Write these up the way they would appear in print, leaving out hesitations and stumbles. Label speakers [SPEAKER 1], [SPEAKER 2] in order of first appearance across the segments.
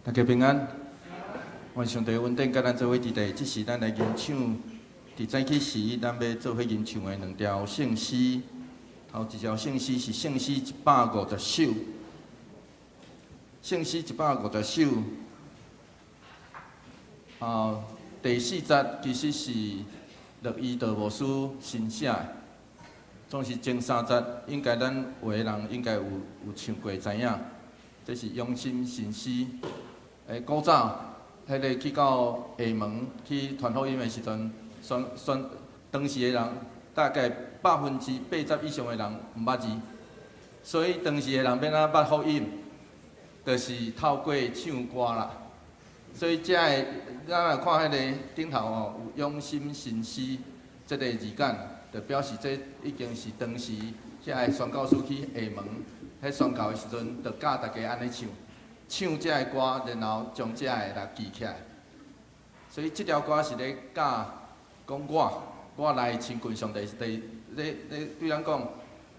[SPEAKER 1] 大家平安，願上帝恩典佮咱做伙佇佇，這是咱來吟唱。佇早起時，咱欲做伙吟唱的兩條聖詩。頭一條聖詩是聖詩150首，聖詩一百五十首。啊，第四節其實是樂伊道牧師新寫的，總是前三節應該咱有的人應該有唱過知影。這是永心神詩。古早，彼个去到廈門去傳福音的時陣，宣宣當時的人大概80%以上的人毋捌字，所以當時的人欲按怎捌福音，就是透過唱歌啦。所以遮个咱若看彼个頂頭吼，有永心神詩這个字眼，就表示這已經是當時遐个宣教師去廈門彼宣教的時陣，就教大家按呢唱。唱這个歌，然後將這个來記起來。所以這條歌是咧教講我，我來親近上帝是第咧咧對咱講，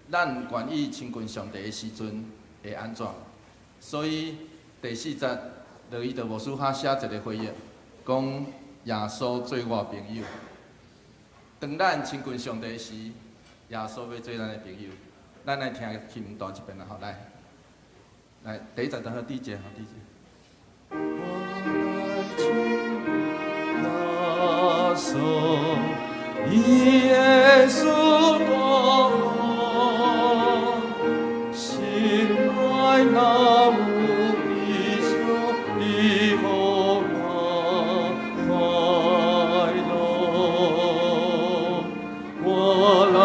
[SPEAKER 1] 咱願意親近上帝的時陣會按怎？所以第四節，羅伊德牧師較寫一個回應，講耶穌做我朋友。當咱親近上帝時，耶穌欲做咱的朋友。咱來聽琴彈一遍啦，吼來。來，第一節就好，第一節，好，第一節。
[SPEAKER 2] 我來親耶穌，耶穌大我，心內若有悲傷，伊予我快樂。我來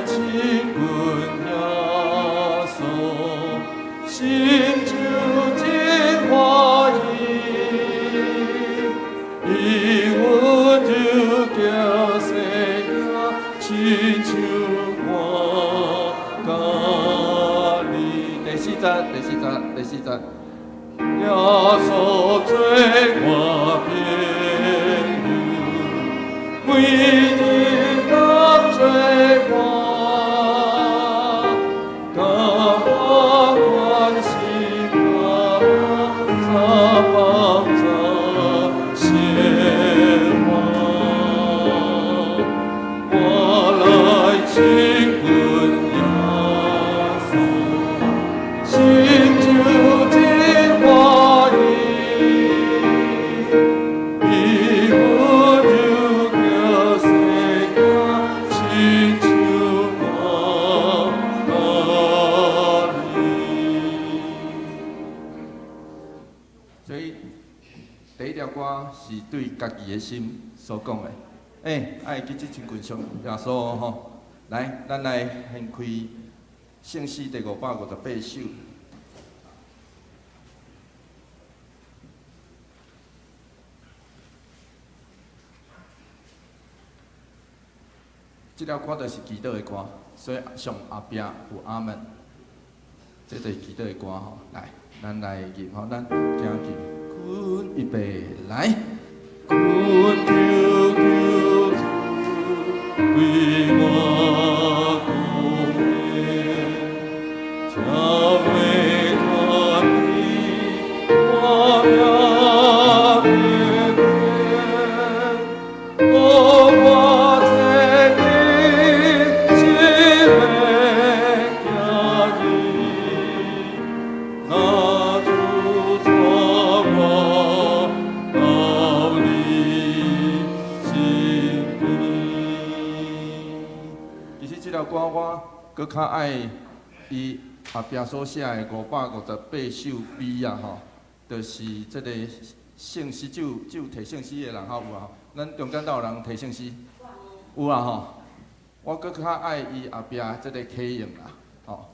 [SPEAKER 2] 親近耶穌，心就真歡喜，伊溫柔叫世界，親像我佮你。
[SPEAKER 1] 第四節，第四節，第四節。
[SPEAKER 2] 耶穌做我朋友，每日當做伴，佮我關心我，相幫助生活。我來親近耶穌，心就真歡喜，伊溫柔叫世界，親像我佮你。
[SPEAKER 1] 所以第一條歌是對家己的心所講的。欸，愛記得親近上耶穌吼。來，咱來掀開聖詩第558首。這條歌就是祈禱的歌，所以上後壁有阿門。這就是祈禱的歌吼。來，咱來吟吼，咱聽見，困預備來。
[SPEAKER 2] 困求求主為我顧念，才袂脫離我命變天。哦，我這一生欲行義，若主帶我到你身邊。
[SPEAKER 1] 其實這條歌我閣較愛伊後壁所寫的558首 B 啊吼，就是這個聖詩，只有提聖詩的人吼有啊，咱中間都有人提聖詩，有啊吼。我閣較愛伊後壁這個啟應啦，吼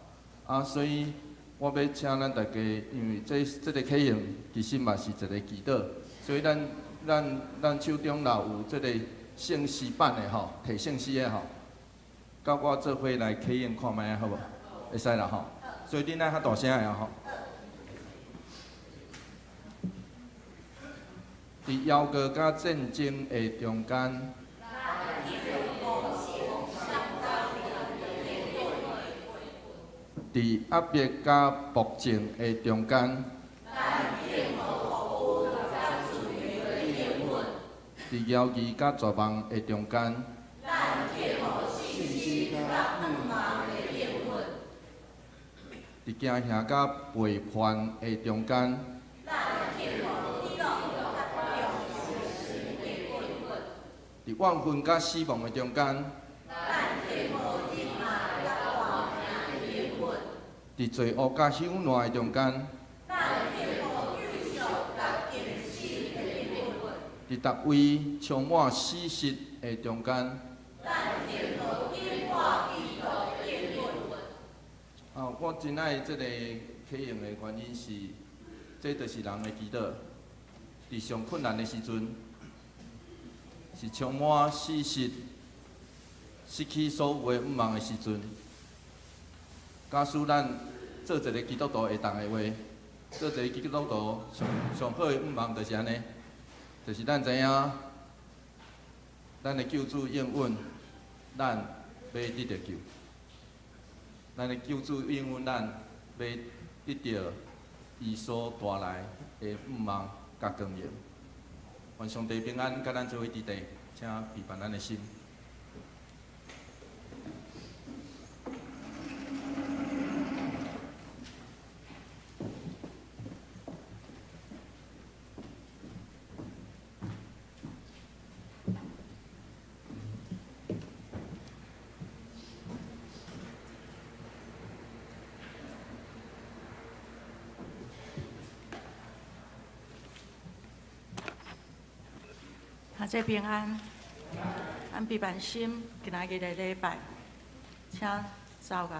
[SPEAKER 1] 啊，所以我欲請咱大家，因為這個啟應其實嘛是一個祈禱，所以咱手中若有這個聖詩版的吼，提聖詩的吼，佮我做伙來啟應看覓好無？會使啦吼。所以恁愛較大聲的吼。佇枵餓佮戰爭的中間，佇壓迫佮暴政的中間，佇猶豫佮絕望的中間，佇驚嚇佮背叛的中間，佇怨恨佮死亡的中間，佇罪惡佮朽爛的中間，佇逐位充滿死實的中間。啊，我真愛這个啟用的原因是，這就是人的祈禱。佇上困難的時陣，是充滿死實、失去所有的盼望的時陣。假使咱做一个基督徒會當的話，做一个基督徒上上好的盼望就是按呢，就是咱知影，咱的救主應允咱欲得著救，咱的救主應允咱欲得著伊所帶來的盼望佮光榮。願上帝平安，佮咱做伙佇地，請庇佑咱的心。
[SPEAKER 3] 阿姐平安，咱閉辦心，今仔日的禮拜，請走個。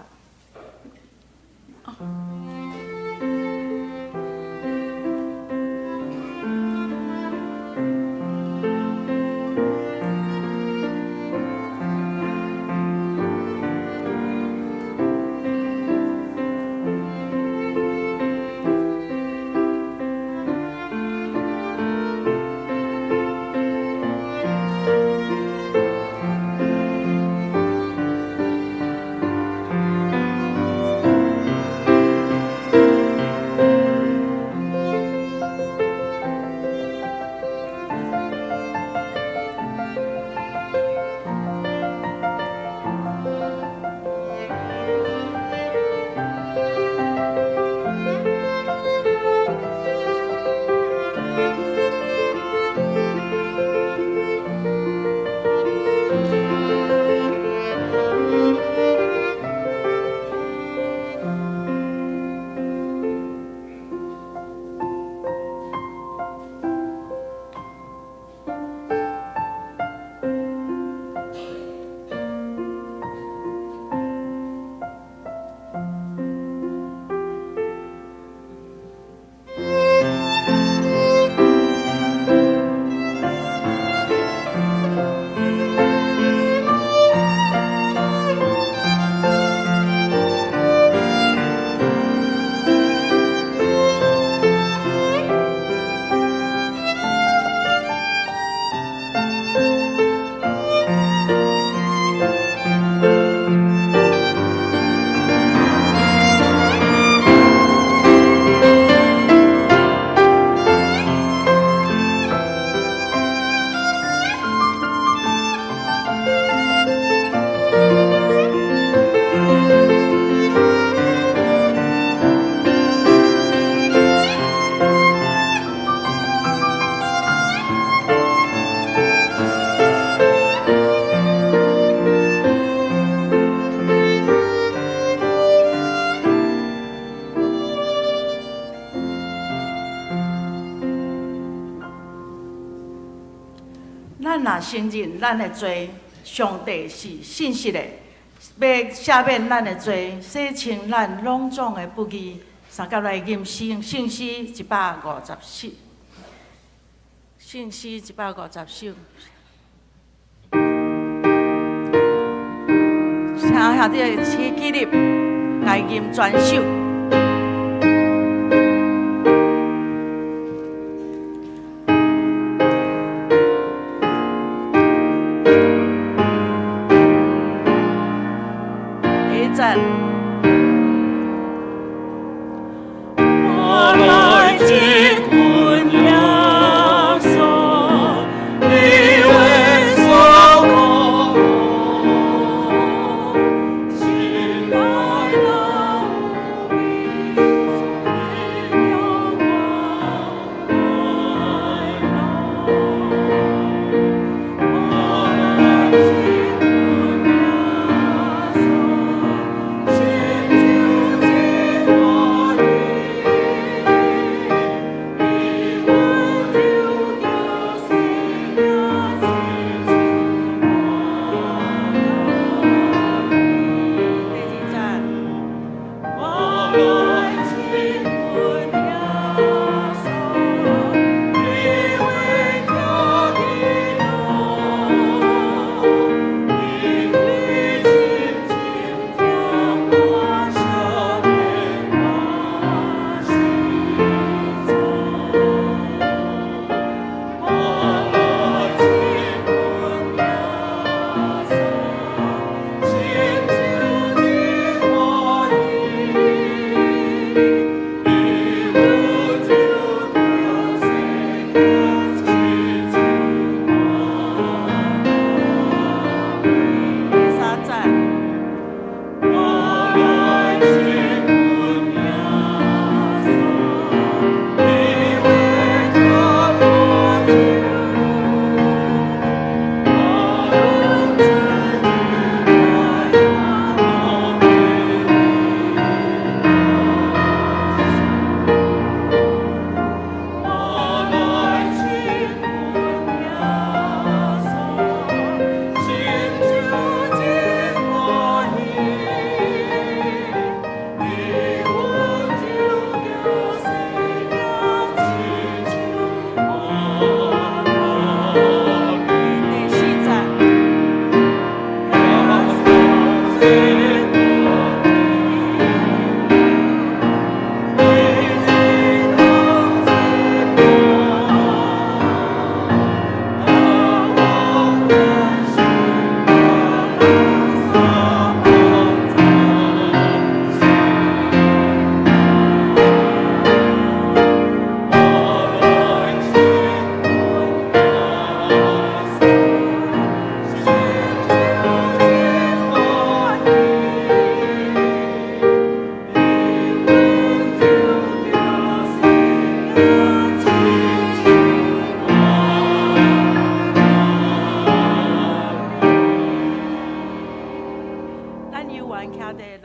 [SPEAKER 3] 咱若承認咱的罪，上帝是信實的，欲赦免咱的罪，洗清咱攏總的不義。相佮來吟聖聖詩154，聖詩150首。請兄弟起起立，來吟全首。第一節。
[SPEAKER 2] 我來親近耶穌，你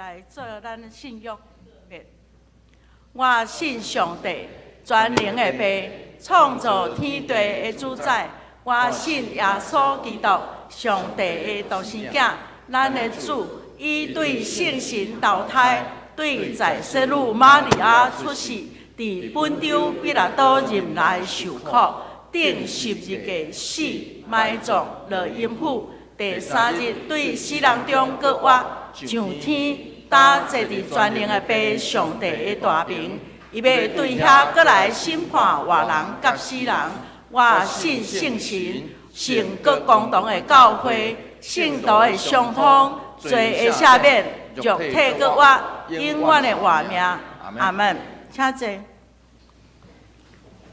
[SPEAKER 3] 來做咱信仰的。我信上帝，全能的父，創造天地的主宰。我信耶穌基督，上帝的獨生囝，咱的主，伊對聖神投胎，對在聖女瑪利亞出世，佇本丟彼拉多任內受苦，釘十字架死，埋葬，落陰府，第三日對死人中閣活，上天，擔坐佇全能的父上帝的大爿，伊欲對遐閣來審判活人佮死人。我信聖神，聖國公同的教會，聖徒的相通，罪的赦免，肉體閣活，永遠的活命。阿門。請坐。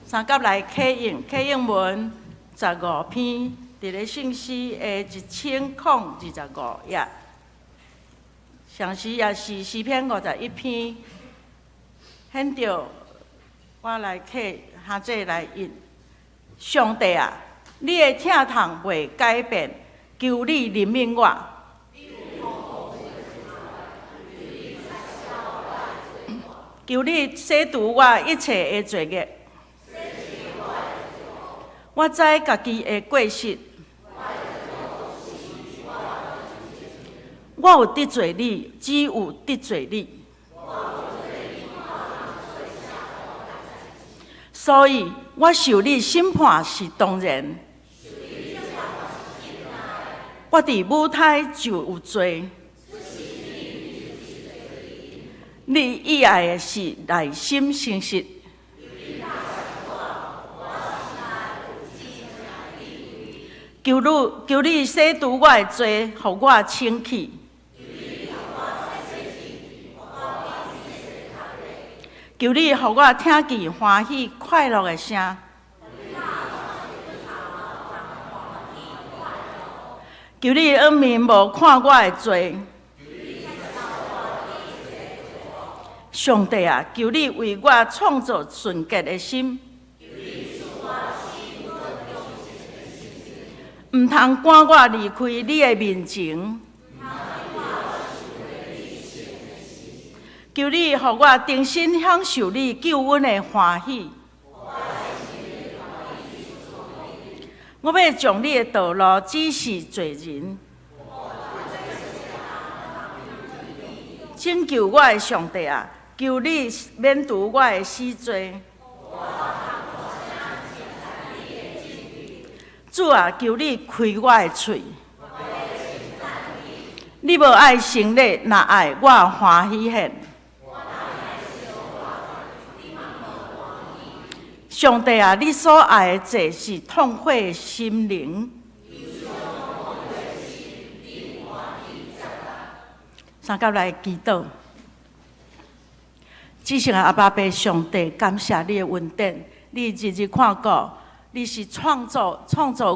[SPEAKER 3] 三甲來啟應，啟應文15篇，佇咧聖詩的1025頁。同時也是詩篇51篇，現著我來啟，下這來印。上帝啊，你的疼痛袂改變，求你憐憫我。求你洗除我一切的罪孽。我知家己的過失。我有得罪你，只有得罪你。所以我受你審判是當然。我佇母胎就有罪。你意愛的是內心誠實。求你，求你洗除我的罪，予我清氣。求你予我聽見歡喜快樂的聲。求你掩面無看我的罪。上帝啊，求你為我創造純潔的心。毋通趕我離開你的面前。求你予我重新享受你救恩的歡喜。我欲將你的道路指示罪人。拯救我的上帝啊，求你免除我的死罪。主啊，求你開我的喙。你無愛成禮，若愛我歡喜獻。上帝啊，你所愛的祭是痛悔的心靈。三甲來祈禱，至聖的阿爸父上帝，感謝你的恩典，你日日看顧，你是創造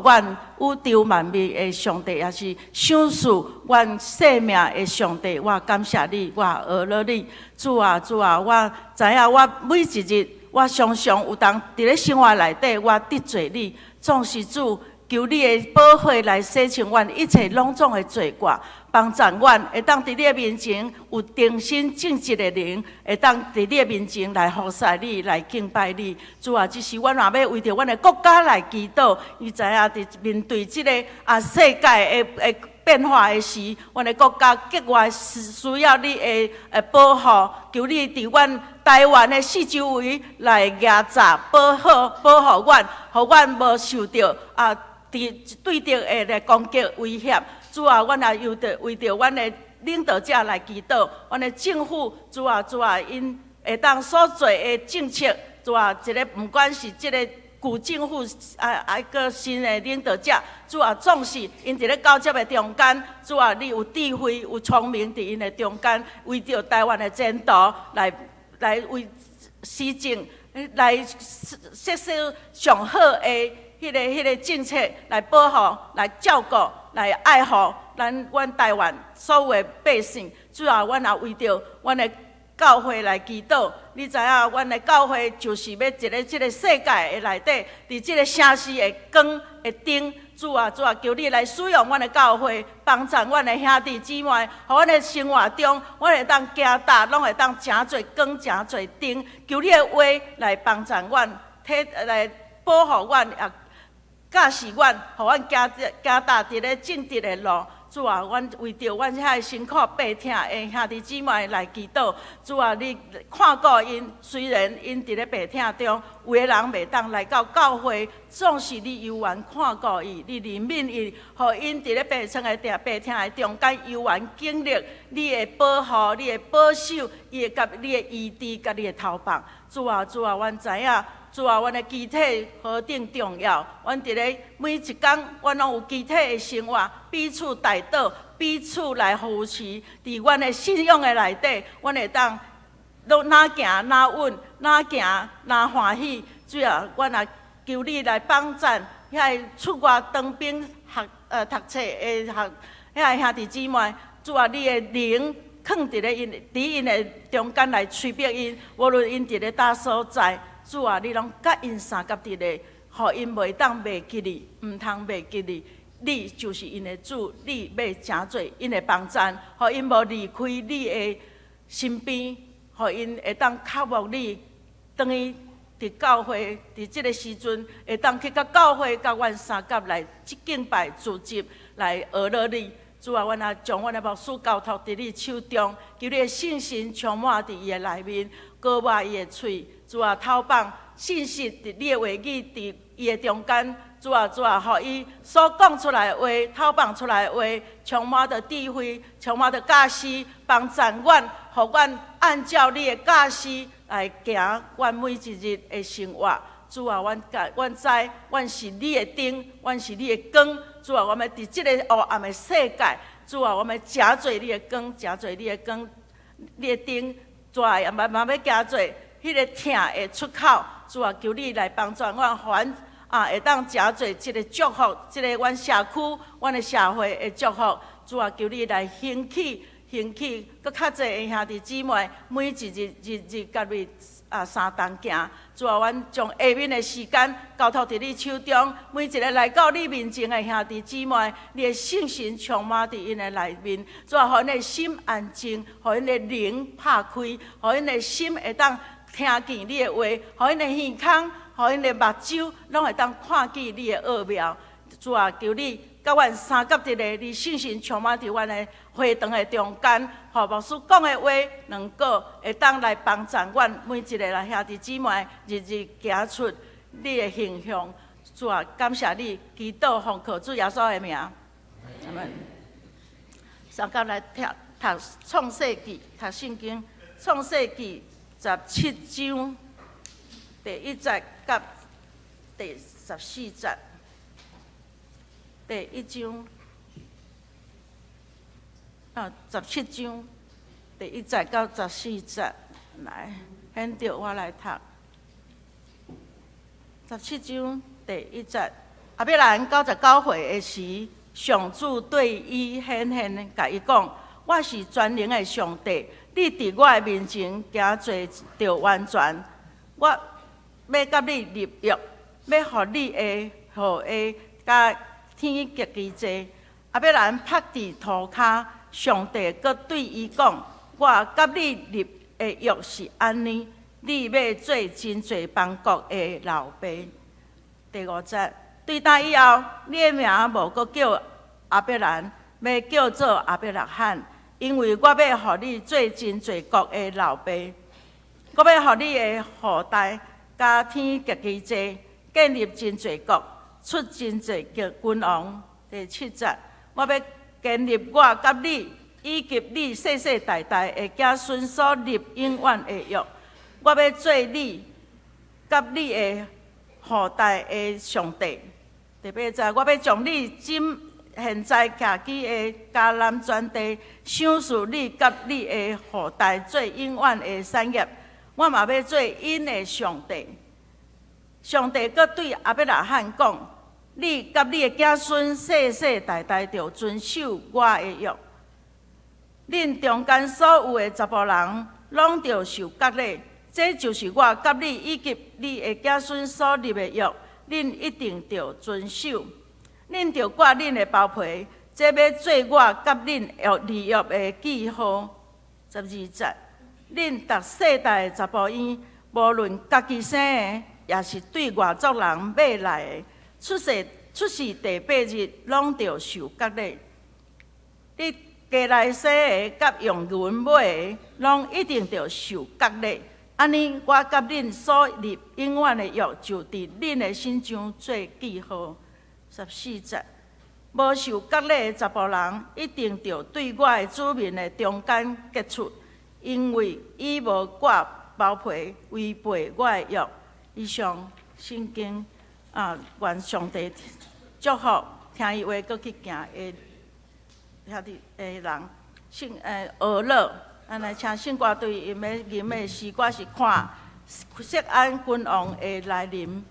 [SPEAKER 3] 阮宇宙萬物的上帝，也是賞賜阮生命的上帝。我感謝你，我阿樂你，主啊主啊，我知影我每一日，我常常有當佇咧生活內底，我得罪你，總是主求你的寶血來洗清阮一切攏總的罪過，幫助阮會當佇你的面前有忠心正直的靈，會當佇你的面前來服侍你，來敬拜你。主啊，這是阮若欲為著阮的國家來祈禱，伊知影佇面對這个世界的變化的時，阮的國家格外需要你的保護，求你佇阮台灣的四周圍來蜈閘保護保護阮，予阮無受著佇對敵的來攻擊威脅。主啊，阮也為著為著阮的領導者來祈禱，阮的政府，主啊主啊，𪜶會當所做的政策，主啊，一个毋管是這个舊政府閣新的領導者，主啊，總是𪜶佇咧交接的中間，主啊，你有智慧、有聰明佇𪜶的中間，為著台灣的前途來來為施政，來實施上好的彼个政策來保護、來照顧、來愛護咱阮台灣所有的百姓。主啊，阮也為著阮的教會來祈禱。你知影，阮的教會就是欲佇咧這个世界的內底，佇這个城市的光的燈。主啊，主啊，求你來使用阮的教會，幫助阮的兄弟姊妹，予阮的生活中，阮會當行踏，攏會當成做光，成做燈。求你的話來幫助阮，體來保護阮，也教示阮，予阮行行踏佇咧正直的路。主啊，阮為著阮遐辛苦病疼的兄弟姊妹來祈禱。主啊，你看顧𪜶，雖然𪜶佇咧病疼中，有的人袂當來到教會，總是你猶原看顧伊，你憐憫伊，予𪜶佇咧病床的病疼的中間，猶原經歷你的保護、你的保守，伊會佮你的醫治、佮你的投放。主啊，主啊，阮知影。主啊，阮的肢體何等重要！阮佇咧每一工，阮攏有肢體的生活，彼此代禱，彼此來扶持。佇阮的信仰的內底，阮會當攏若行若穩，若行若歡喜。主啊，阮也求你來幫贊遐出外當兵學讀冊的學遐兄弟姊妹。主啊，你的靈囥佇咧𪜶佇𪜶的中間來催逼𪜶，無論𪜶佇咧佗所在。主啊，你攏佮𪜶相佮佇咧，予𪜶袂當袂記你，毋通袂記你。你就是𪜶的主，你欲成做𪜶的幫贊，予𪜶無離開你的身邊，予𪜶會當渴慕你，轉去佇教會，佇這个時陣會當去到教會，佮阮相佮來敬拜、聚集，來學樂你。主啊，阮也將阮的牧師交託佇你手中，求你的聖神充滿佇伊的內面，膏抹伊的喙。主啊，投放信實佇你的話語佇伊的中間。主啊，主啊，予伊所講出來的話，投放出來的話，充滿著智慧，充滿著教示，幫助阮，予阮按照你的教示來行阮每一日的生活。主啊，阮阮知，阮是你的燈，阮是你的光。主啊，阮欲佇這个黑暗的世界，主啊，阮欲成做你的光，成做你的光，你的燈。主啊，也嘛嘛欲行做彼个疼的出口。主啊，求你來幫助阮，還啊會當成做這个祝福，這个阮社區、阮的社會的祝福。主啊，求你來興起、興起，閣較濟的兄弟姊妹，每一日日日佮你啊相同行。主啊，阮將下面的時間交託佇你手中，每一个來到你面前的兄弟姊妹，你的聖神充滿佇𪜶的內面。主啊，予𪜶的心安靜，予𪜶的靈拍開，予𪜶的心會當聽見你的話，予𪜶的耳孔，予𪜶的目睭，攏會當看見你的奧妙。主啊，求你佮阮相佮佇咧，你聖神充滿佇阮的會堂的中間，予牧師講的話，能夠會當來幫助阮每一个來兄弟姊妹，日日行出你的形象。主啊，感謝你，祈禱奉靠主耶穌的名。阿們。相佮來讀讀創世記，讀聖經，創世記17章第1節佮第14節。第一章，啊，17章第1節到14節，來，現著我來讀。十七章第一節，亞伯蘭99歲的時，上主對伊顯現，共伊講：我是全能的上帝，你佇我的面前行做著完全，我欲佮你立約，欲予你的後裔佮天極其濟。亞伯蘭伏佇塗跤，上帝閣對伊講：我佮你立的約是按呢，你欲做真濟邦國的老爸。第五節，對今以後，你的名無閣叫亞伯蘭，欲叫做亞伯拉罕，因為我欲予你做真濟國的老爸。我欲予你的後代佮天極其濟，建立真濟國，出真濟個君王。第七節，我欲堅立我佮你以及你世世代代的子孫所立永遠的約。我欲做你佮你的後代的上帝。第八節，我欲將你今現在徛起的迦南全地，賞賜你佮你的後代做永遠的產業。我嘛欲做𪜶的上帝。上帝閣對亞伯拉罕講：你佮你的子孫世世代代著遵守我的約。恁中間所有的查埔人，攏著受割禮。這就是我佮你以及你的子孫所立的約，恁一定著遵守。恁著割恁的包皮，這欲做我佮恁約立約的記號。12節，恁逐世代的查埔嬰，無論家己生的，抑是對外族人買來的，出世第八日，攏著受割禮。佇家內生的，佮用銀買的，攏一定著受割禮。按呢，我佮恁所立永遠的約，就佇恁的身上做記號。14節，無受割禮的查埔人，一定著對我的子民的中間革出，因為伊無割包皮，違背我的約。以上聖經啊，願上帝祝福聽伊話閣去行的兄弟的人，聖學樂。咱來請聖歌隊𪜶欲吟的詩歌是看錫安君王的來臨。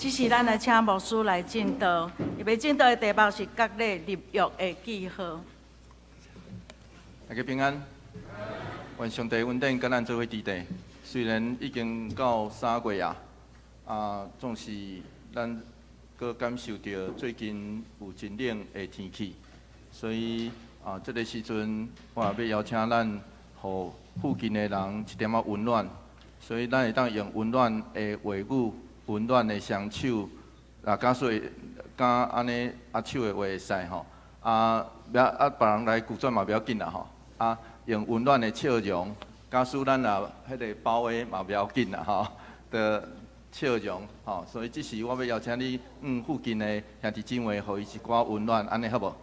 [SPEAKER 3] 這時咱來請牧師來證道，伊欲證道的題目是割禮立約的記號。
[SPEAKER 1] 大家平安，願上帝恩典佮咱做伙佇佇。雖然已經到3月啊，啊，總是咱閣感受著最近有真冷的天氣，所以啊，這个時陣我也欲邀請咱，予附近的人一點仔溫暖，所以咱會當用溫暖的話語、溫暖的雙手，啊，假使敢按呢握手的話會使吼，啊，袂啊，別人來拒絕嘛袂要緊啦吼，啊，用溫暖的笑容，假使咱若彼个包的嘛袂要緊啦吼，的笑容吼，所以這時我欲邀請你，附近的兄弟姊妹，予伊一寡溫暖，按呢好無？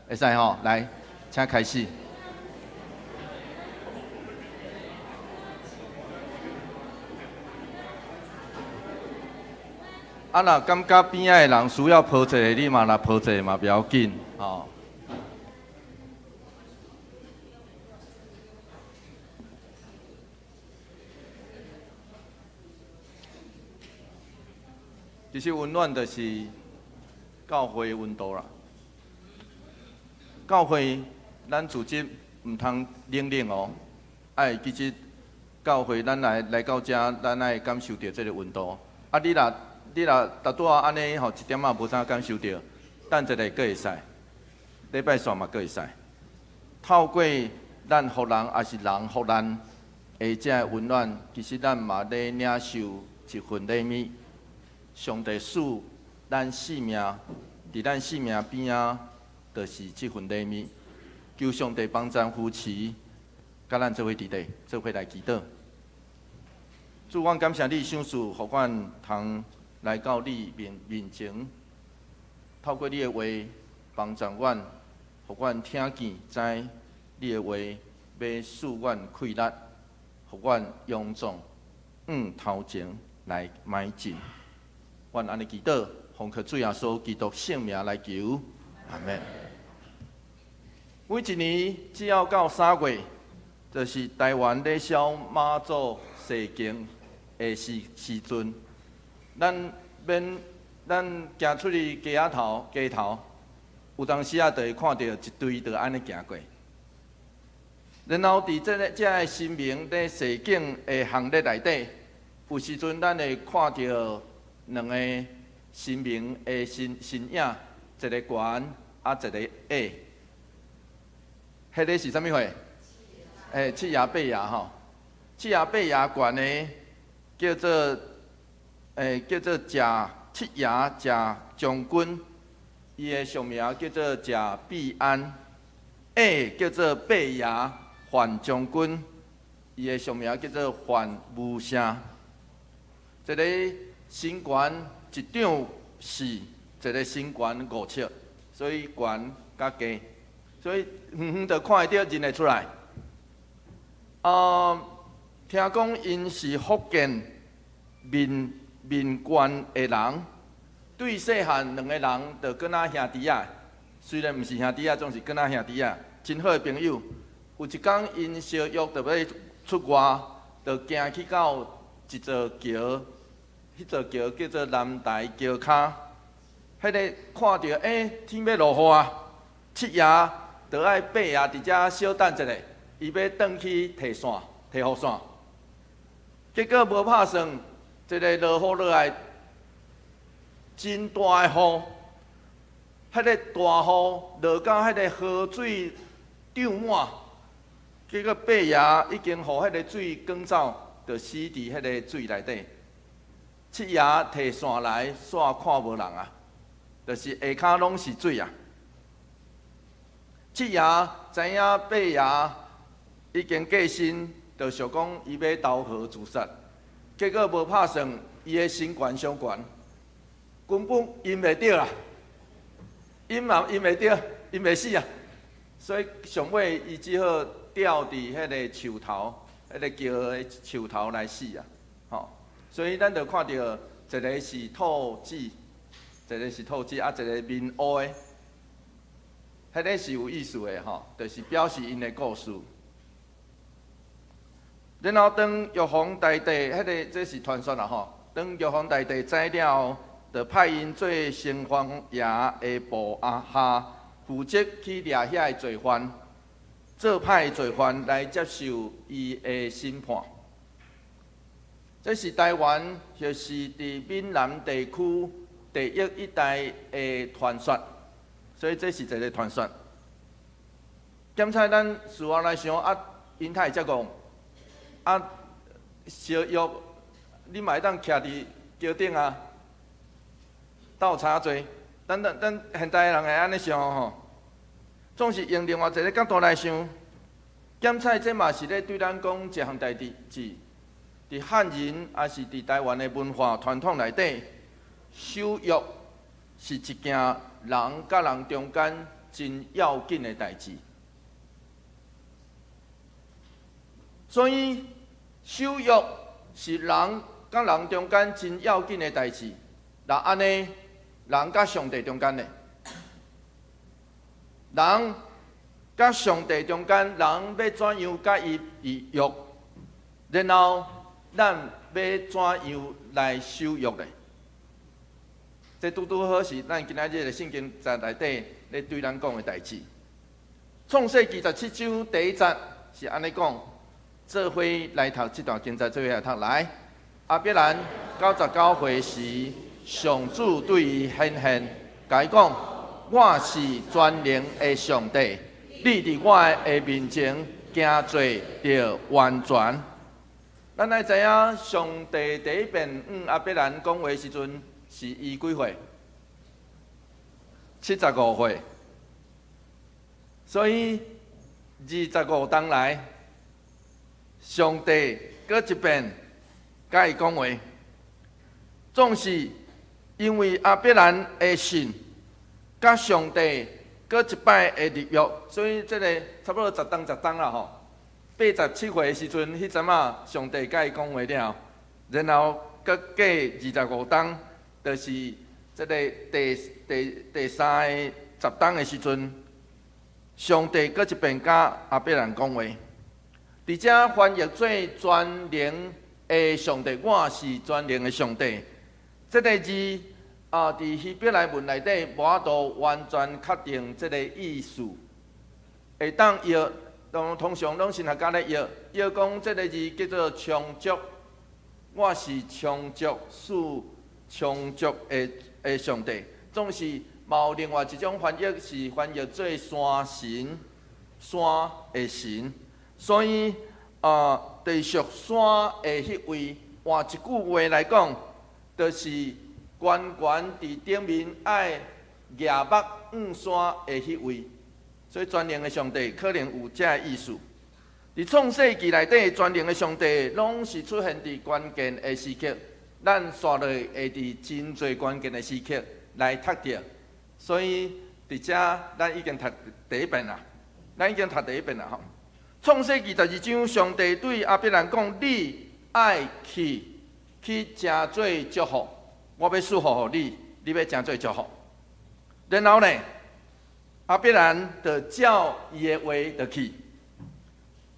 [SPEAKER 1] 會使吼，來，請開始。啊，若感覺邊仔的人需要抱一下，你嘛來抱一下嘛，不要緊，吼。其實溫暖就是教會溫度啦。教會咱組織毋通冷冷哦，愛其實教會咱來來到遮，咱愛感受著這个溫度。啊，你若拄拄仔按呢吼，一點仔無啥感受著，等一下閣會使，禮拜四嘛閣會使。透過咱予人，抑是人予咱的這个溫暖，其實咱嘛咧領受一份禮物。上帝賜咱性命，佇咱性命邊仔，就是這份禮物。求上帝幫贊扶持，佮咱做伙佇咧，做伙來祈禱。主，阮感謝你賞賜，予阮通來到你面面前，透過你的話幫助阮，予阮聽見知你的話欲賜阮氣力，予阮勇壯向頭前來邁進。阮按呢祈禱，奉靠主耶穌基督聖名來求，阿們。每一年只要到3月，就是台灣咧燒媽祖誓經的時時陣，咱免咱行出去街仔頭、街頭，有當時仔就會看著一隊就按呢行過。然後佇這个這个神明咧誓境的行列內底，有時陣咱會看著兩個神明的身身影，一个懸啊，一个矮。彼个是啥物貨？欸，七爺八爺吼，七爺八爺懸的叫做欸，叫做謝七爺謝將軍，伊的俗名叫做謝必安。矮叫做八爺范將軍，伊的俗名叫做范無聲。一个身懸一丈四，一个身懸5尺，所以懸佮低，所以遠遠就看會著認會出來。啊，聽講𪜶是福建閩閩縣的人，對細漢兩个人就敢若兄弟仔，雖然毋是兄弟仔，總是敢若兄弟仔，真好的朋友。有一工𪜶相約著欲出外，就行去到一座橋，彼座橋叫做南台橋跤。彼个看著，欸，天欲落雨啊！七爺就愛八爺佇遮小等一下，伊欲轉去提傘、提雨傘。結果無拍算，一个落雨落來，真大的雨，彼个大雨落到彼个河水漲滿，結果八爺已經予彼个水捲走，就死佇彼个水內底。七爺提傘來，煞看無人啊，就是下跤攏是水啊。七爺知影八爺已經過身，就想講伊欲投河自殺，結果無拍算，伊的身懸傷懸，根本淹袂著啦，淹嘛淹袂著，淹袂死啊。所以上尾伊只好吊佇彼个樹頭，彼个橋的樹頭來死啊！吼，所以咱就看著一个是兔子，一个是兔子，啊，一个面烏的，彼个是有意思的吼，就是表示𪜶的故事。然後當玉皇大帝，彼个這是傳說啦吼。當玉皇大帝知了後，就派𪜶做城隍爺的部下，負責去掠遐个罪犯，做歹罪犯來接受伊的審判。這是台灣，就是佇閩南地區地域一帶的傳說，所以這是一个傳說。檢採咱事後來想啊，𪜶哪會遮戇？啊，燒藥你嘛會當徛佇橋頂啊，鬥柴濟。咱咱咱現代人會按呢想吼，總是用另外一个角度來想。檢採這嘛是咧對咱講一項代誌，佇漢人抑是佇台灣的文化傳統內底，守約是一件人佮人中間真要緊的代誌。所以守約是人佮人中間真要緊的代誌。若按呢，人佮上帝中間呢？人佮上帝中間，人欲怎樣佮伊立約？然後咱欲怎樣來守約咧？這拄拄好是咱今仔日的聖經節內底咧對咱講的代誌。創世記十七章第一節是按呢講，做伙來讀這段經節，做伙來讀來。亞伯蘭99歲時，上主對伊顯現，共伊講：我是全能的上帝，你佇我的面前行做著完全。咱愛知影，上帝第一遍向亞伯蘭講話時陣，是伊幾歲？75歲。所以25冬來，上帝閣一遍佮伊講話，總是因為亞伯蘭的信，佮上帝閣一擺的立約，所以這个差不多十冬十冬啦吼。87歲的時陣，彼陣仔上帝佮伊講話了，然後閣過25冬，就是這个第三个十冬的時陣，上帝閣一遍佮亞伯蘭講話。佇遮翻譯做全能的上帝，我是全能的上帝。這个字啊，佇希伯來文內底無法度完全確定這个意思，會當譯。通常攏神學家咧譯，譯講這个字叫做充足，我是充足賜充足的上帝。總是嘛有另外一種翻譯是翻譯做山神，山的神。所以啊，佇屬山的彼位，換一句話來講，就是懸懸佇頂面愛舉目向山的彼位。所以全能的上帝可能有這个意思。佇創世記內底，全能的上帝攏是出現佇關鍵的時刻，咱紲落會佇真濟關鍵的時刻來讀著。所以佇遮咱已經讀第一遍啦，咱已經讀第一遍啦吼。創世記12章，上帝對亞伯蘭講：你愛去去成做祝福，我欲賜福予你，你欲成做祝福。然後呢，亞伯蘭就照伊的話就去，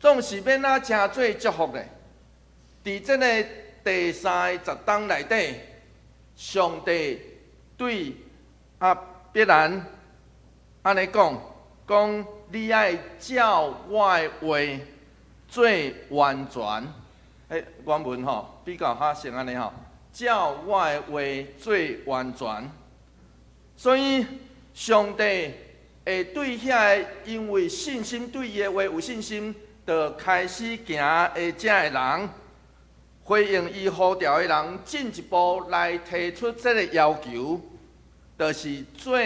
[SPEAKER 1] 總是欲按怎成做祝福呢？佇這个第三个十冬內底，上帝對亞伯蘭按呢講，講你愛照我的話做完全。欸，原文吼比較較像按呢吼，照我的話做完全。所以上帝會對遐个因為信心對伊的話有信心，就開始行的這个人，回應伊呼召的人，進一步來提出這个要求，就是做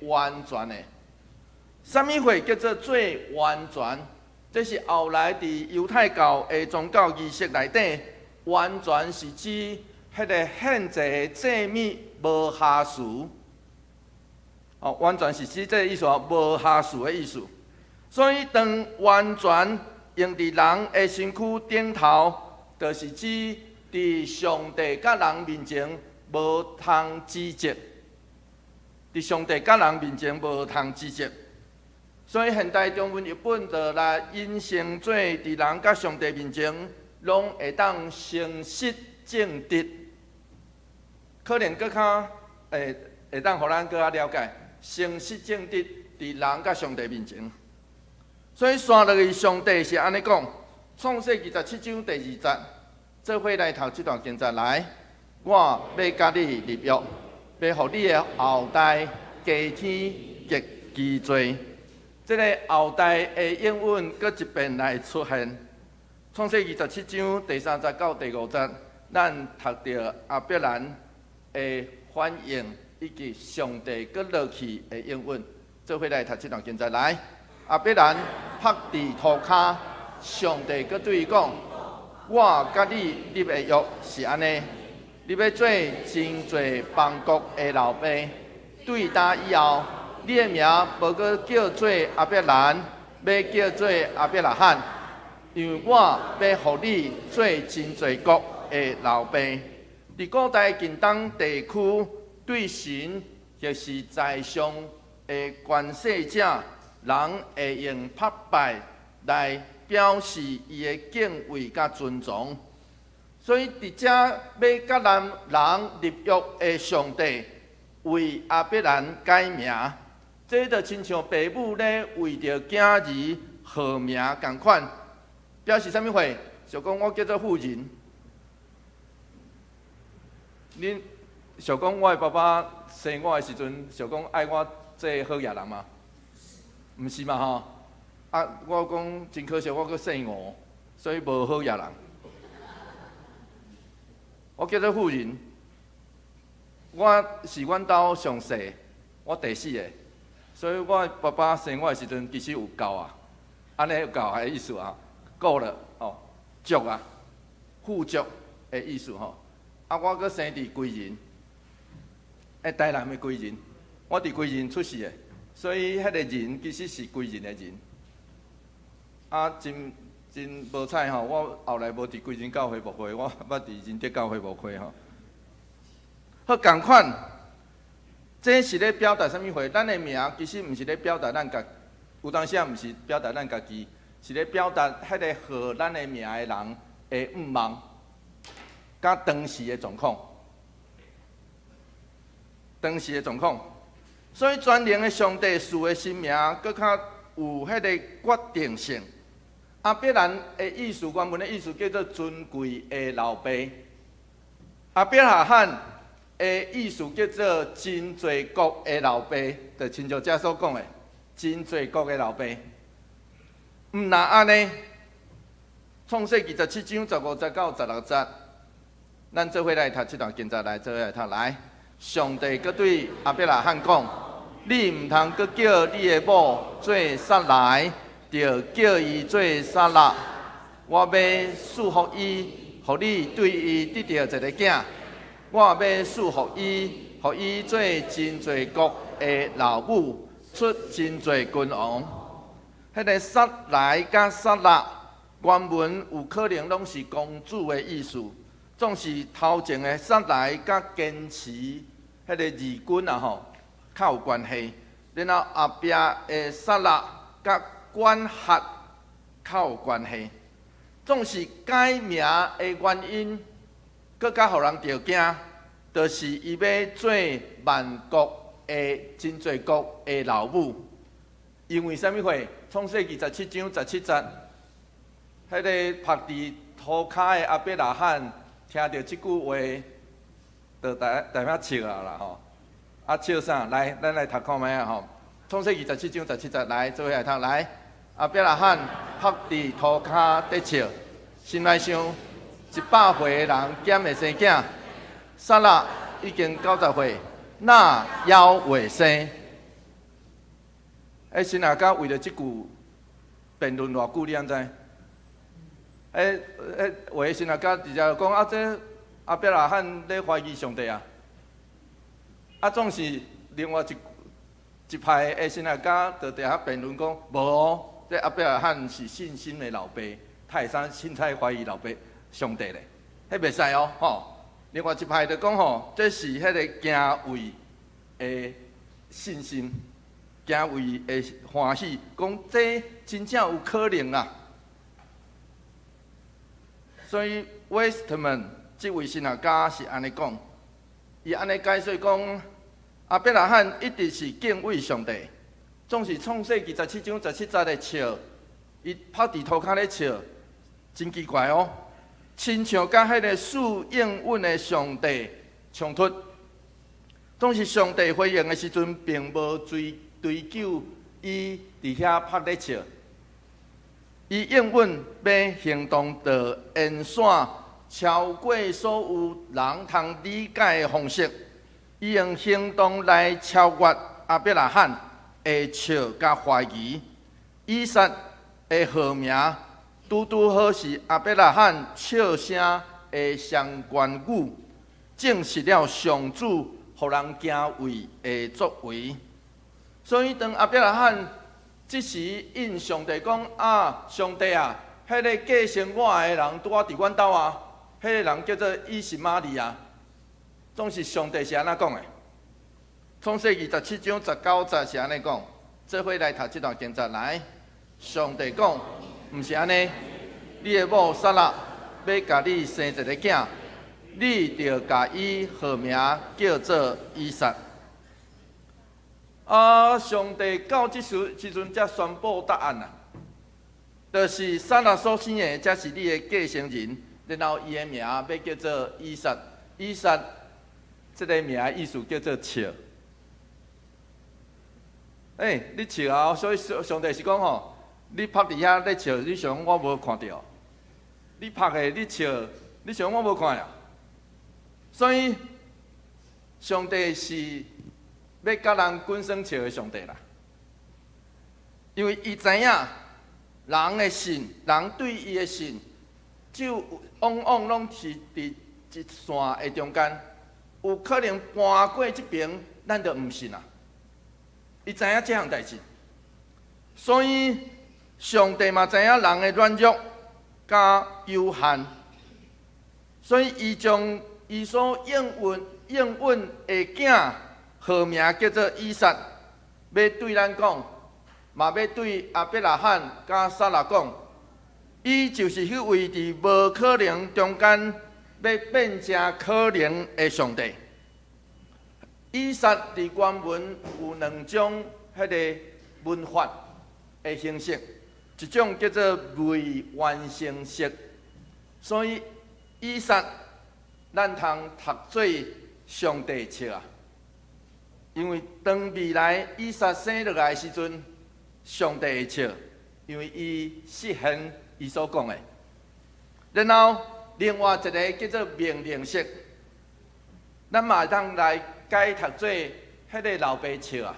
[SPEAKER 1] 完全的。啥物貨叫做做完全？這是後來佇猶太教的宗教儀式內底，完全是指彼个獻祭的祭物無瑕疵。哦，完全是指這个意思，無瑕疵的意思。所以當完全用佇人的身軀頂頭，就是指佇上帝佮人面前無通指責。佇上帝佮人面前無通指責。所以現代中文譯本就來引申做佇人佮上帝面前，攏會當誠實正直。可能閣較會當予咱閣較了解。誠實正直，佇人佮上帝面前。所以紲落去，上帝是按呢講，創世記十七章第二節，做伙來讀這段經節來，我欲佮你立約，欲予你的後代加添極其濟。這个後代的應允閣一遍來出現。創世記十七章第三節到第五節，咱讀著亞伯蘭的反應，以及上帝閣落去的應允。做伙來讀這段經節來。亞伯蘭伏佇塗跤，上帝閣對伊講：我佮你立的約是按呢，你欲做真濟邦國的老爸。對今以後，你的名無閣叫做亞伯蘭，欲叫做亞伯拉罕，因為我欲予你做真濟國的老爸。佇古代近東地區，對神或是在上的權勢者，人會用拍拜來表示伊的敬畏佮尊崇。所以佇遮欲佮咱人立約的上帝，為亞伯蘭改名，這就親像爸母咧為著囝兒號名仝款，表示啥物話？就講我叫做富人。恁想講我的爸爸生我的時陣，想講愛我做好野人嗎？毋是嘛吼？啊，我講真可惜，我閣姓吳，所以無好野人。我叫做富人，我是阮兜上細，我第四个，所以我爸爸生我的時陣其實有夠啊，按呢有夠的意思啊，夠了哦，足啊，富足的意思吼。啊，我閣生佇歸仁，欸，台南的歸仁，我佇歸仁出世的，所以彼個仁其實是歸仁的仁。啊，真真無彩吼，我後來無佇歸仁教會牧會，我捌佇仁德教會牧會吼。好仝款，這是咧表達啥物話？咱的名其實毋是咧表達咱家，有當時仔毋是表達咱家己，是咧表達彼個號咱的名的人的願望，佮當時的狀況，當時的狀況。所以全能的上帝賜的新名，閣較有彼個決定性。亞伯蘭的意思，原文的意思叫做尊貴的老爸。亞伯拉罕的意思叫做真濟國的老爸，就親像遮所講的，真濟國的老爸。毋但按呢，創世記17章15節到16節，咱做伙來讀這段經節來，做伙來讀來。上帝閣對亞伯拉罕講：你毋通閣叫你的某做撒萊，著叫伊做撒辣。我欲賜福伊，予你對伊得著一個囝。我欲賜福伊，予伊做真濟國的老母，出真濟君王。彼個撒萊佮撒辣，原文有可能攏是公主的意思，總是頭前的撒萊佮堅持彼個義軍啊吼，較有關係。然後後壁的撒辣佮管轄較有關係。總是改名的原因，閣較予人著驚，就是伊欲做萬國的真濟國的老母。因為啥物話？創世記十七章十七節，彼個曝佇塗跤的亞伯拉罕聽著這句話，就佇佇遐笑啊啦吼。啊笑啥？來，咱來讀看覓啊吼。創世記十七章十七節，來做伙來讀來。亞伯拉罕曝佇塗跤咧笑，心內想：100歲的人敢會生囝？撒辣已經90歲，哪猶會生？欸，神學家為著這句辯論偌久，你敢知？欸欸，有的神學家直接講啊，這亞伯拉罕咧懷疑上帝啊！啊，總是另外一派的神學家就佇遐辯論講，無哦，這亞伯拉罕是信心的老爸，他會使凊彩懷疑老爸上帝咧？彼袂使哦，吼！另外一派就講吼，這是彼個敬畏的信心，敬畏的歡喜，講這真正有可能啊！所以 Westermann 這位神學家是按呢講，伊按呢解說講，亞伯拉罕一直是敬畏上帝，總是創世記十七章十七節的笑，伊曝佇塗跤咧笑，真奇怪哦，親像佮彼個賜應允的上帝衝突。總是上帝回應的時陣，並無追究伊佇遐曝咧笑。伊應允欲行動著延續超過所有人通理解的方式，伊用行動來超越亞伯拉罕的笑佮懷疑。以撒的號名，拄拄好是亞伯拉罕笑聲的雙關語，證實了上主予人敬畏的作為。所以當亞伯拉罕這時應上帝講啊，上帝啊，彼個繼承我的人拄仔佇阮兜啊，彼個人叫做以實瑪利啊。總是上帝是按怎講的？創世記17章19節是按呢講，做伙來讀這段經節來。上帝講，毋是按呢，你的某撒拉欲共你生一個囝，你著共伊號名叫做以撒。啊！上帝到這時時陣才宣布答案啊，就是撒拉所生的，才是你的繼承人，然後伊的名欲叫做以撒。以撒這个名意思叫做笑。欸，你笑啊！所以上上帝是講吼，你趴佇遐咧笑，你想我無看著？你拍的你笑，你想我無看啊？所以上帝是欲共人滾耍笑的上帝啦，因為伊知影人的信，人對伊的信，就往往攏是佇一線的中間，有可能搬過這爿，咱就毋信啦。伊知影這項代誌，所以上帝嘛知影人的軟弱佮有限，所以伊將伊所應允應允的囝號名叫做以撒，欲對咱講，嘛欲對亞伯拉罕佮撒拉講，伊就是彼位佇無可能中間欲變成可能的上帝。以撒佇原文有兩種彼个文法的形式，一種叫做未完成式，所以以撒咱通讀做上帝笑啊，因為當未來以撒生落來的時陣，上帝會笑，因為伊實現伊所講的。然後另外一个叫做命令式，咱嘛會當來解讀做彼个老爸笑啊，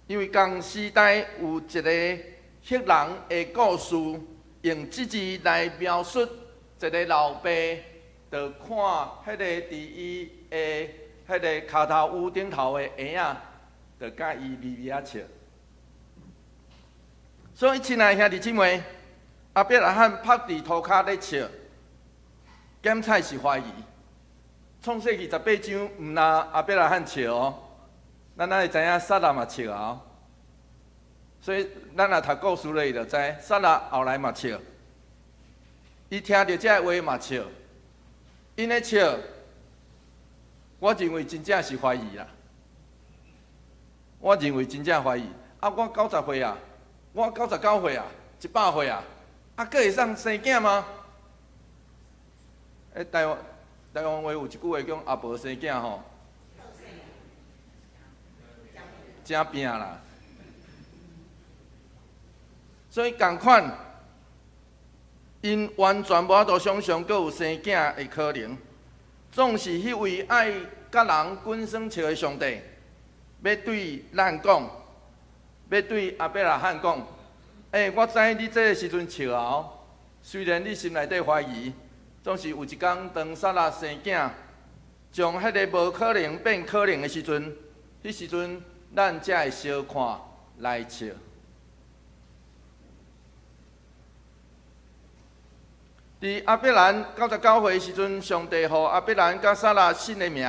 [SPEAKER 1] 因為仝時代有一个黑人的故事，用這字來描述一个老爸，就看彼个佇伊的彼个跤頭趺頂頭的嬰仔，就佮伊微微仔笑。所以，親愛兄弟姊妹，亞伯拉罕趴佇塗跤咧笑，檢採是懷疑。創世記18章，毋但亞伯拉罕笑哦，咱會知影撒拉嘛笑啊。所以，咱若讀故事咧，就知撒拉後來嘛笑。伊聽著這个話嘛笑，𪜶咧笑，我認為真正是懷疑啦。我認為真正懷疑。啊，我90歲啊，我99歲啊，100歲啊，啊，閣會當生囝嗎？欸，台灣話有一句話講阿婆生囝吼，誠拚啦。所以仝款，𪜶完全無法度想象閣有生囝的可能。總是彼位愛佮人滾耍笑的上帝，欲對咱講，欲對亞伯拉罕講，欸，我知你這个時陣笑啊，雖然你心內底懷疑，總是有一工當撒拉生囝，將彼个無可能變可能的時陣，彼時陣咱才會相看來笑。佇亞伯蘭99歲時陣，上帝予亞伯蘭佮撒拉新的名。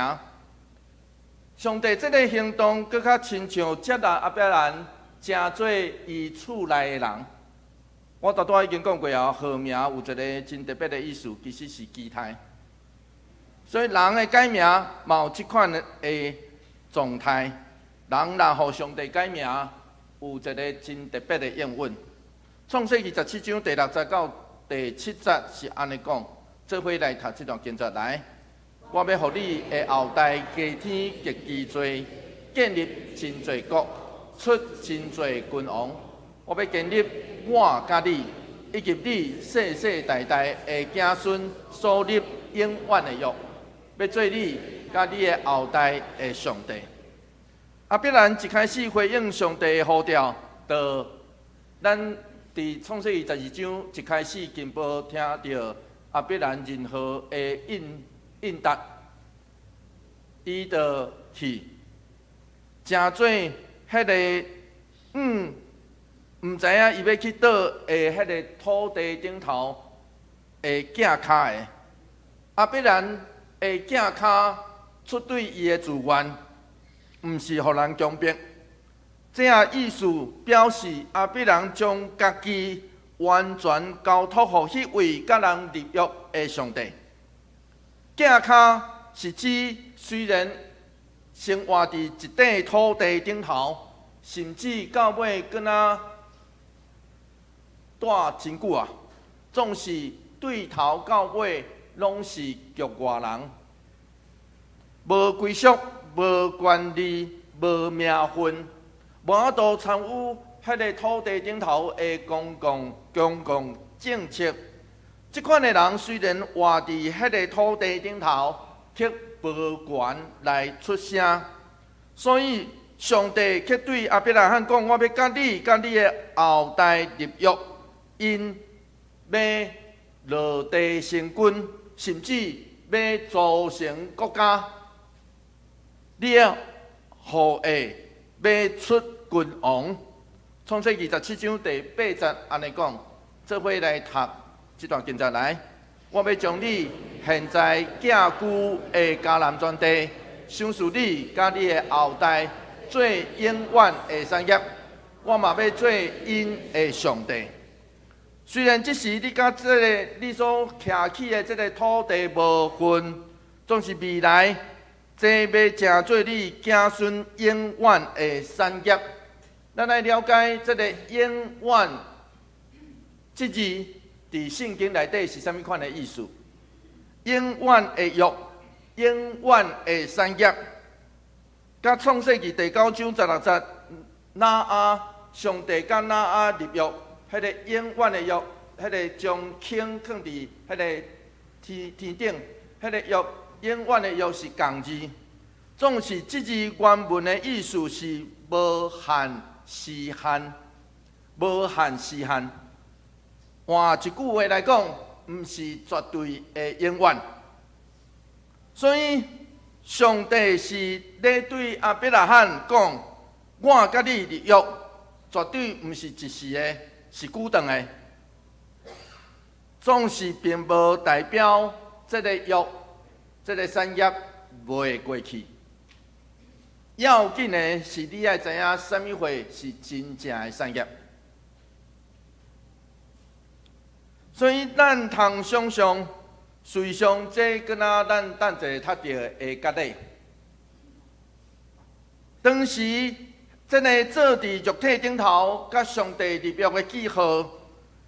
[SPEAKER 1] 上帝這个行動，閣較親像接納亞伯蘭，成做伊厝內的人。我拄拄已經講過啊，號名有一个真特別的意思，其實是期待。所以人的改名嘛有這款的狀態。人若予上帝改名，有一个真特別的應允。創世記17章第6節到第7節是按呢講，做伙來讀這段經節來。我欲予你的後代加添極其濟，建立真濟國，出真濟君王。我欲堅立我佮你，以及你世世代代的子孫所立永遠的約，欲做你佮你的後代的上帝。亞伯蘭一開始回應上帝的呼召，就咱佇創世記12章一開始，就無聽著亞伯蘭任何的應應答，伊就去，成做彼个毋知影伊欲去佗的彼个土地頂頭的囝跤的。亞伯蘭的囝跤出對伊的自願，毋是予人強迫。這个意思表示亞伯蘭將家己完全交託予彼位佮人立約的上帝。寄跤是指雖然生活佇一塊土地頂頭，甚至到尾閣若住真久啊，總是對頭到尾攏是局外人，無歸屬、無權利、無名分，無法度參與彼个土地頂頭的公共政策。這款的人雖然活佇彼个土地頂頭，卻無權來出聲。所以上帝卻對亞伯拉罕講：我欲佮你、佮你的後代立約，𪜶欲落地生根，甚至欲組成國家。你的後裔欲出君王。創世記27章第八節按呢講，做伙來讀這段經節來。我欲將你現在寄居的迦南全地，賞賜你佮你的後代做永遠的產業。我嘛欲做𪜶的上帝。雖然這時你佮這个你所徛起的這个土地無份，總是未來這欲成做你子孫永遠的產業。咱來了解這个永遠這字佇聖經內底是啥物款的意思？永遠的約，永遠的產業，佮創世記第九章十六節，挪亞上帝佮挪亞立約，彼个永遠的約，彼个將坑囥佇彼个天頂，彼个約永遠的約是仝字，總是這字原文的意思是無限時限，無限時限。換一句話來講，毋是絕對的永遠。所以，上帝是咧對亞伯拉罕講：我佮你立約，絕對毋是一時的，是久長的。總是並無代表這个約、這个產業袂會過去。要緊的是你愛知影啥物貨是真正的產業。所以咱通想象，事實上這敢若咱等者讀著的割禮。當時這个做佇肉體頂頭，佮上帝立約的記號，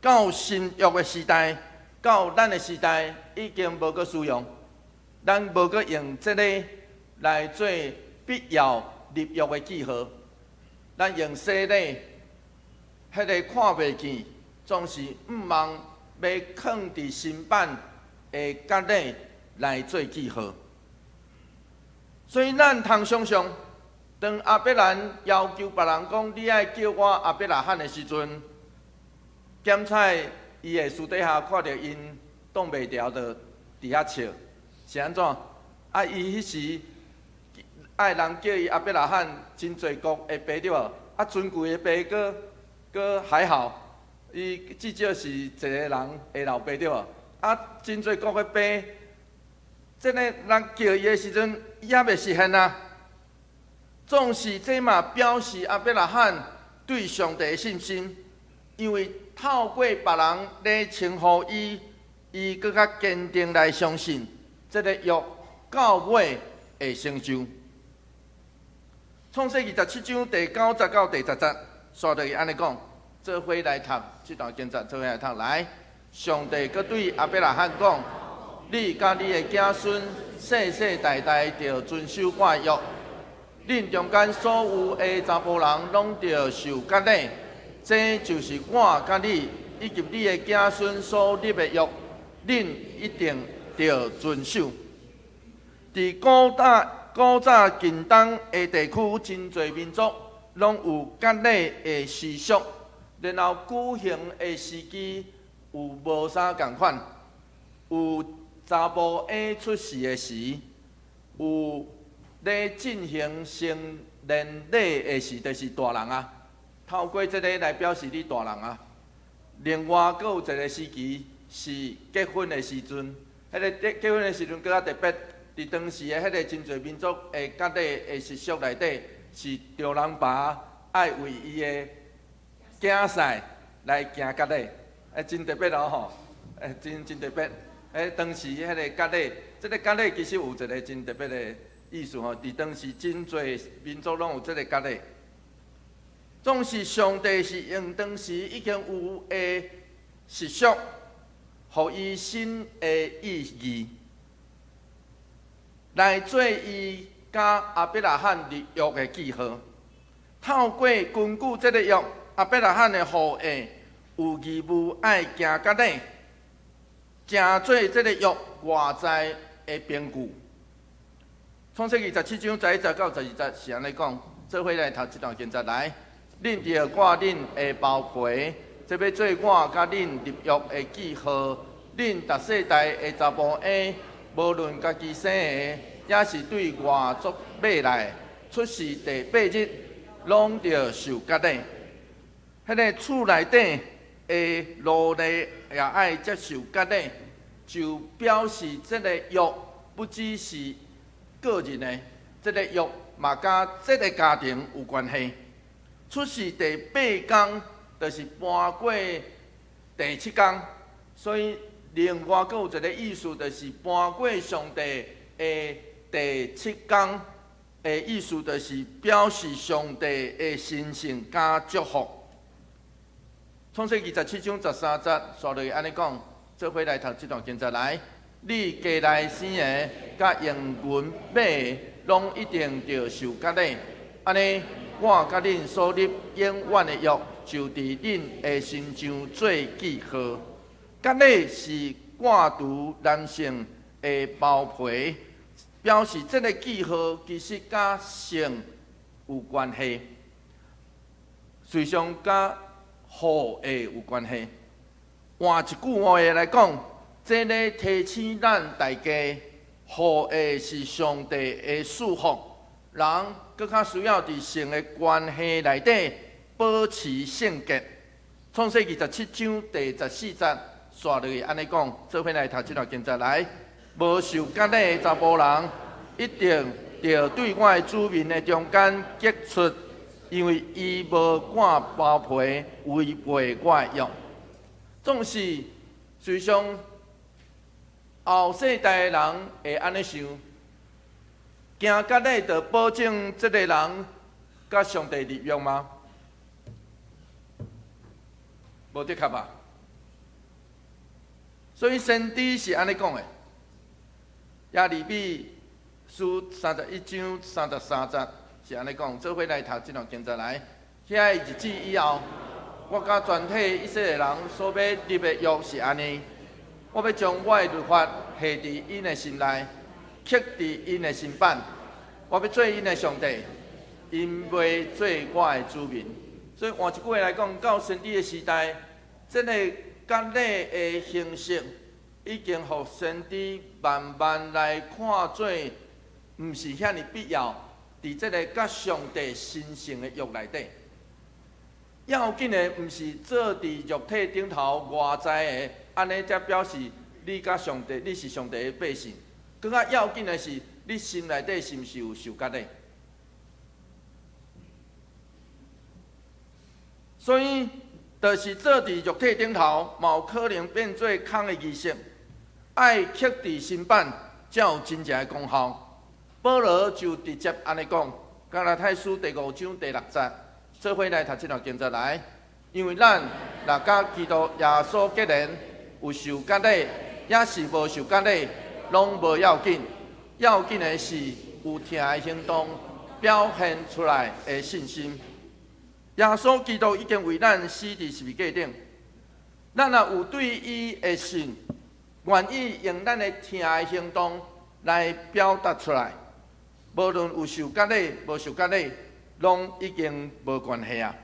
[SPEAKER 1] 到新約的時代，到咱的時代已經無閣使用，咱無閣用這个來做必要立約的記號。咱用洗禮，彼个看袂見，總是毋望欲囥佇心版的割禮來做記號。所以咱通想象，當亞伯蘭要求別人講你愛叫我亞伯拉罕的時陣，檢採伊的私底下看著𪜶擋袂牢，就佇遐笑，是按怎？啊，伊彼時愛人叫伊亞伯拉罕，真濟國的爸對無？啊，尊貴的爸閣閣還好，伊至少是一個人的老爸對無？啊，真濟國的爸，這个人叫伊的時陣，伊猶未實現啊。總是這嘛表示亞伯拉罕對上帝的信心，因為透過別人咧稱呼伊，伊閣較堅定來相信這个約到尾會成就。創世記27章第九節到第十節，煞落去按呢講，做伙來讀這段經節，做伙來讀來。上帝閣對亞伯拉罕講：你佮你的子孫世世代代著遵守我的約，恁中間所有的查埔人攏著受割禮，這就是我佮你以及你的子孫所立的約，恁一定著遵守。佇古早近東的地區，真濟民族攏有割禮的習俗，然後舉行的時機有無啥仝款，有查埔嬰出世的時，有咧進行成年禮的時，就是大人啊。透過這个來表示你大人啊。另外，閣有一個時期是結婚的時陣，彼个結婚的時陣閣較特別。佇當時的彼个真濟民族的割禮的習俗內底，是丈人爸愛為伊的囝婿來行割禮，欸，真特別哦吼，欸，真真特別。欸，當時彼个割禮，這个割禮其實有一个真特別的意思吼，佇當時真濟民族攏有這个割禮。總是上帝是用當時已經有的習俗，予伊新的意義，來做伊佮亞伯拉罕立約的記號。透過根據這个約，亞伯拉罕的後裔有義務愛行割禮，成做這个約外在的憑據。創世記17章11節到12節是按呢講，做伙來讀這段經節來。恁著割恁的包皮，這欲做我佮恁立約的記號。恁逐世代的查埔嬰，無論家己生的，抑是對外族買來，出世第八日，攏著受割禮。彼个厝內底的奴隸也愛接受割禮，就表示這个約不只是個人的，這个約嘛佮這个家庭有關係。出世第八工，就是搬過第七工，所以另外閣有一个意思，就是搬過上帝的第七工的意思，就是表示上帝的神聖佮祝福。創世記17章13節，煞落去按呢講，做伙來讀這段經節來。你家內生的，佮用銀買的，攏一定著受割禮。按呢，我佮恁所立永遠的約，就佇恁的身上做記號。割禮是割除男性的包皮，表示這个記號其實佮性有關係，實際上佮後裔有關係。換一句話來講，這咧提醒咱大家，後裔是上帝的祝福。人閣較需要佇性的關係內底保持聖潔。創世記17章第14節，煞落去按呢講，做伙來讀這段經節來。無受割禮的查埔人，一定著對我的子民的中間革出，因為伊無割包皮，違背我的約。總是實際上後世代的人會按呢想，行割禮就保證這个人佮上帝立約嗎？無的確吧。所以先知是按呢講的，耶利米書31章33節是按呢講，做伙來讀這段經節來。遐个日子以後，我佮全體以色列人所欲立的約是按呢，我欲將我的律法下佇𪜶的心內，刻佇𪜶的心版。我欲做𪜶的上帝，𪜶欲做我的子民。所以換一句話來講，到先知的時代，這個割禮的形式已經予先知慢慢來看做，毋是遐爾必要。佇這个佮上帝神聖的約內底，要緊的毋是做佇肉體頂頭外在的，按呢才表示你佮上帝，你是上帝的百姓。閣較要緊的是，你心內底是毋是有受割禮？所以，就是做佇肉體頂頭，嘛有可能變做空的儀式。愛刻佇心版，才有真正的功效。保羅就直接按呢講，加拉太書第五章第六節，做伙來讀這段經節來。因為咱若佮基督耶穌結連，有受割禮，抑是無受割禮，攏無要緊。要緊的是有疼的行動表現出來的信心。耶穌基督已經為咱死佇十字架頂，咱若有對伊的信，願意用咱的疼的行動來表達出來，無論有受割禮、無受割禮，攏已經無關係啊。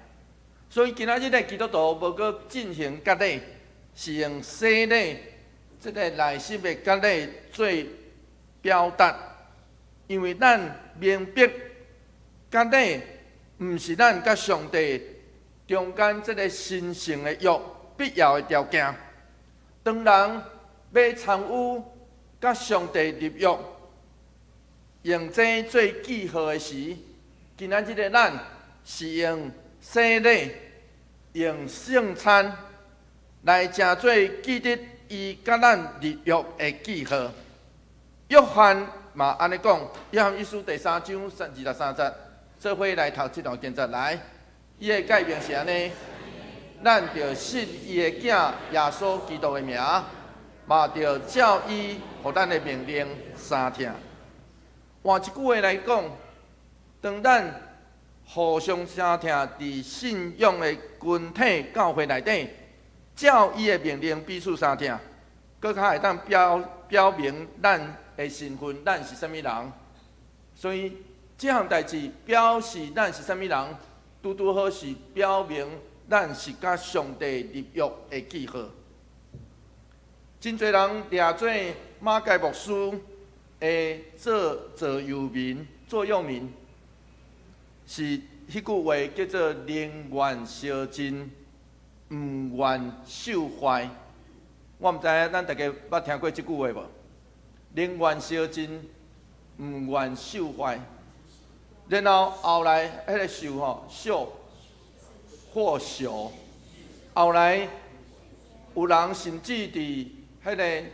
[SPEAKER 1] 所以今仔日的基督徒無閣進行割禮，是用洗禮這个內心的割禮做表達，因為咱明白割禮毋是咱佮上帝中間這个神聖的約必要的條件。當人欲參與佮上帝立約，用這做記號的時，今仔日的咱是用洗禮、用聖餐來成做記得伊佮咱立約的記號。約翰嘛按呢講，約翰一書第三章23節，做伙來讀這段經節來。伊的誡命是按呢，咱著信伊的囝耶穌基督的名，嘛著照伊予咱的命令相疼。換一句話來講，當咱互相相疼，佇信仰的群體教會內底，照伊的命令彼此相疼，閣較會當表明咱的身份，咱是啥物人。所以這項代誌表示咱是啥物人，拄拄好是表明咱是佮上帝立約的記號。真濟人掠做馬偕牧師的做座右銘，座右銘是彼句話叫做“寧願燒盡，毋願鏽壞”。我毋知影咱大家捌聽過這句話無？寧願燒盡，毋願鏽壞。然後後來彼个鏽吼，鏽或鏽，後來有人甚至佇彼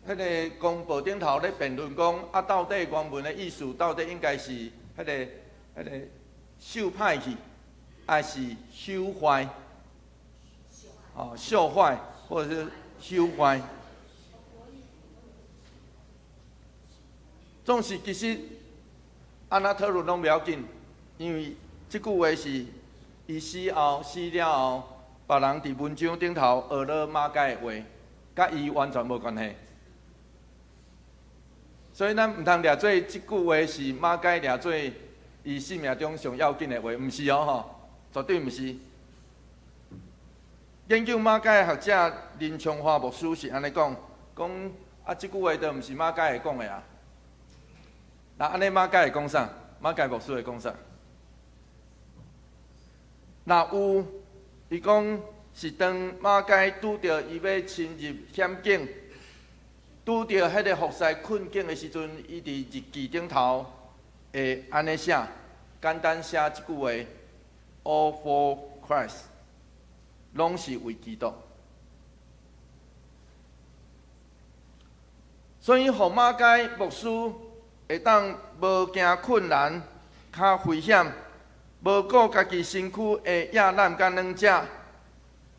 [SPEAKER 1] 個公報頂頭咧辯論講，啊，到底原文的意思到底應該是彼個鏽歹去，還是朽壞？哦，鏽壞，或者是朽壞。總是其實按怎討論攏袂要緊，因為這句話是伊死後死了後，別人佇文章頂頭學了馬偕的話，佮伊完全無關係。所以咱毋通掠做這句話是馬偕掠做伊生命中上要緊的話，毋是哦吼，絕對毋是。研究馬偕的學者林長華牧師是按呢講，講啊，這句話都毋是馬偕會講的啊。那按呢馬偕會講啥？馬偕牧師會講啥？若有，伊講是當馬偕拄著伊欲深入險境，拄著彼個服侍困境的時陣，伊佇日記頂頭會按呢寫，簡單寫這句話：All for Christ，攏是為基督。所以，予馬偕牧師會當無驚困難、較危險，無顧家己身軀的野難佮軟折，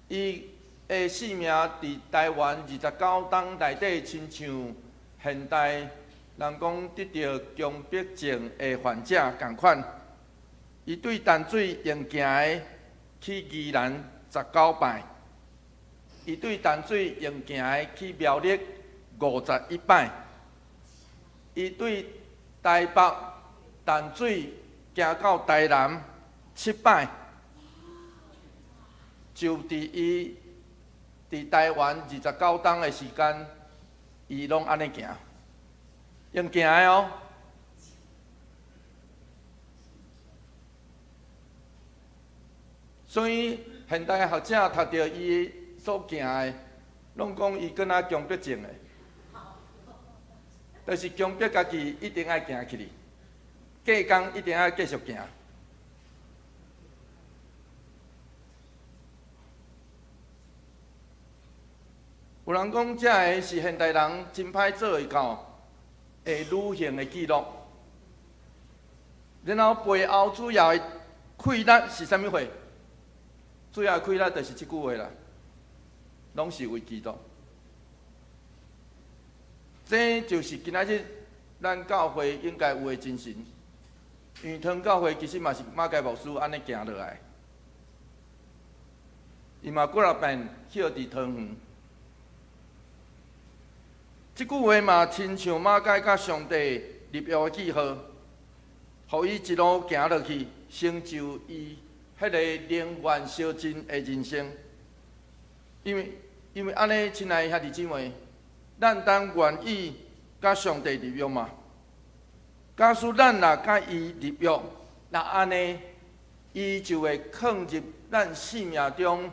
[SPEAKER 1] 伊的性命佇台灣29冬內底，親像現代人講得著強迫症的患者仝款。伊對淡水用行的去宜蘭19擺，伊對淡水用行的去苗栗51擺，伊對台北淡水行到台南7擺，就佇伊佇台灣29冬的時間，伊攏按呢行，用行的哦。所以現代學者讀著伊所行的，攏講伊敢若強迫症的，就是強迫家己一定愛行起去，隔工一定愛繼續行。有人講，這个是現代人真歹做會到的旅行的記錄。然後背後主要的氣力是啥物貨？主要的氣力就是這句話啦，攏是為基督。這就是今仔日咱教會應該有的精神。因為桃教會其實嘛是馬偕牧師按呢行落來，伊嘛幾若擺歇佇桃園。這句話嘛，親像馬偕佮上帝立約的記號，予伊一路行落去，成就伊彼个寧願燒盡的人生。因為按呢，親愛的兄弟姊妹，咱當願意佮上帝立約嘛？假使咱若佮伊立約，那按呢，伊就會囥入咱生命中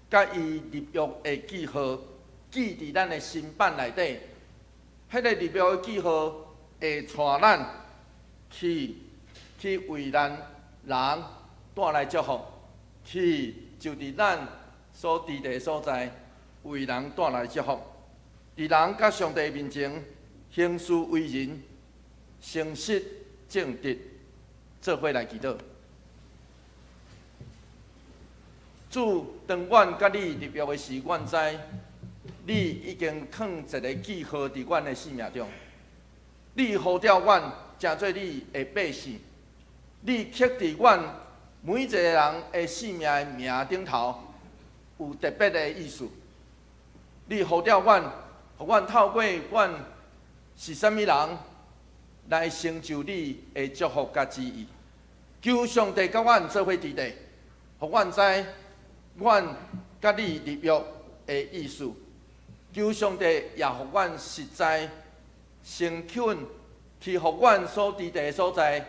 [SPEAKER 1] 佮伊立約的記號，記佇咱的心版內底。彼個立約的記號會帶咱去為咱人帶來祝福，去就佇咱所佇的所在為人帶來祝福。佇人佮上帝面前行事為人，誠實正直，做伙來祈禱。主，當阮佮你立約的時，阮知你已經囥一个記號佇阮的生命中。你呼召阮，成做你的百姓，你刻佇阮每一个人的生命的名頂頭，有特別的意思。你呼召阮，予阮透過阮是啥物人，來成就你的祝福佮旨意。求上帝佮阮做伙佇咧，予阮知阮佮你立約的意思。求上帝也予阮實在誠懇，去予阮所佇的所在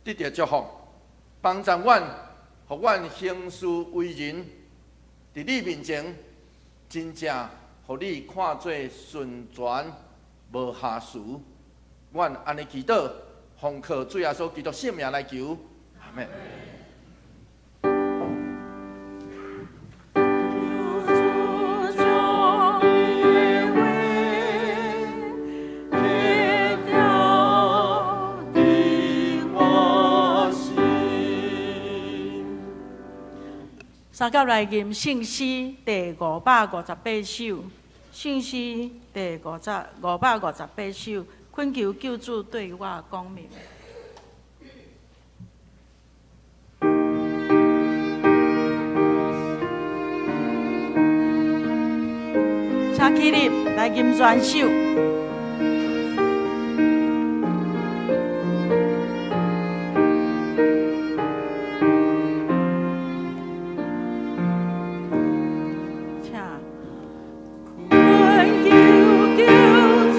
[SPEAKER 1] 得著祝福，幫助阮，予阮行事為人，佇你面前真正予你看做純全無瑕疵。阮按呢祈禱，奉靠主耶穌基督聖名來求，阿們。
[SPEAKER 2] 求主將你的話刻雕佇我心。
[SPEAKER 3] 三甲來吟聖詩第558首，聖詩第558首，懇求救主對我講明。請起立來吟全首。請。懇求救主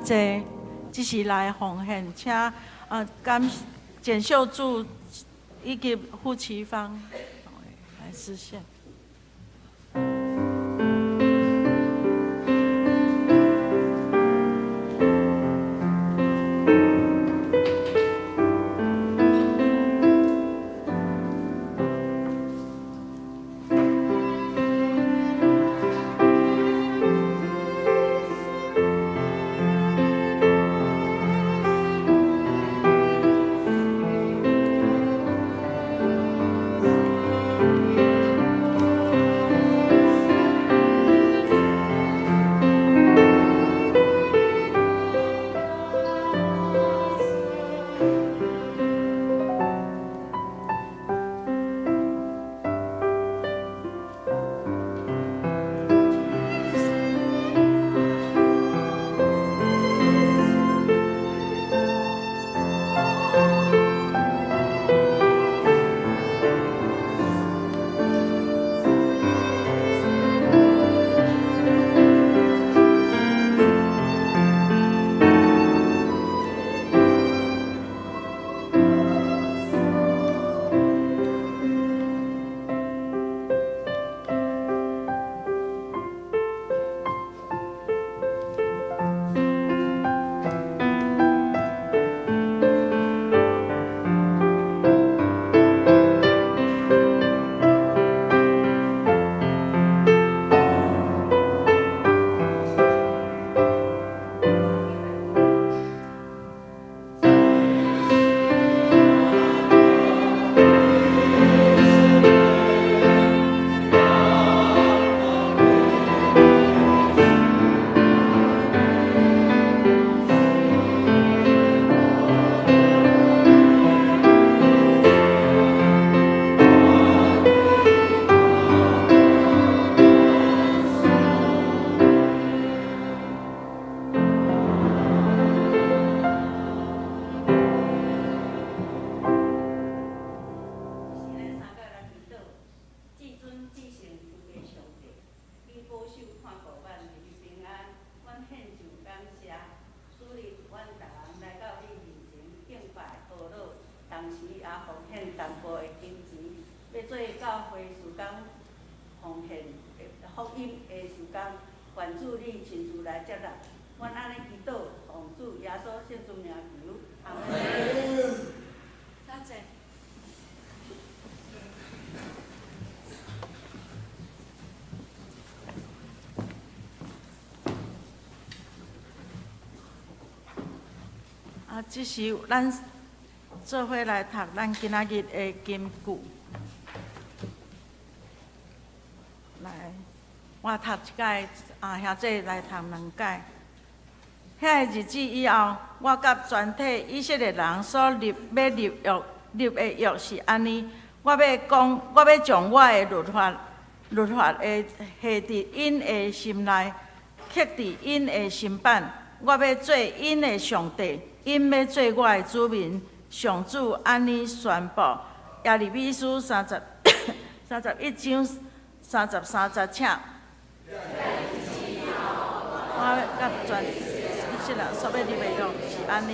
[SPEAKER 3] 濟，這是來奉獻，請啊感簡秀柱以及傅其芳來實現。啊，這是咱做伙來讀咱今仔日的金句。來，我讀一擺，啊，兄弟來讀兩擺。遐個日子以後，我佮全體以色列人所立欲立約立的約是按呢：我欲講，我欲將我的律法律法的下佇𪜶的心內，刻佇𪜶的心版。我欲做𪜶的上帝，𪜶欲做我的子民。上主按呢宣布。耶利米書31章33節，請。我欲佮全以色列人所欲立的約是按呢：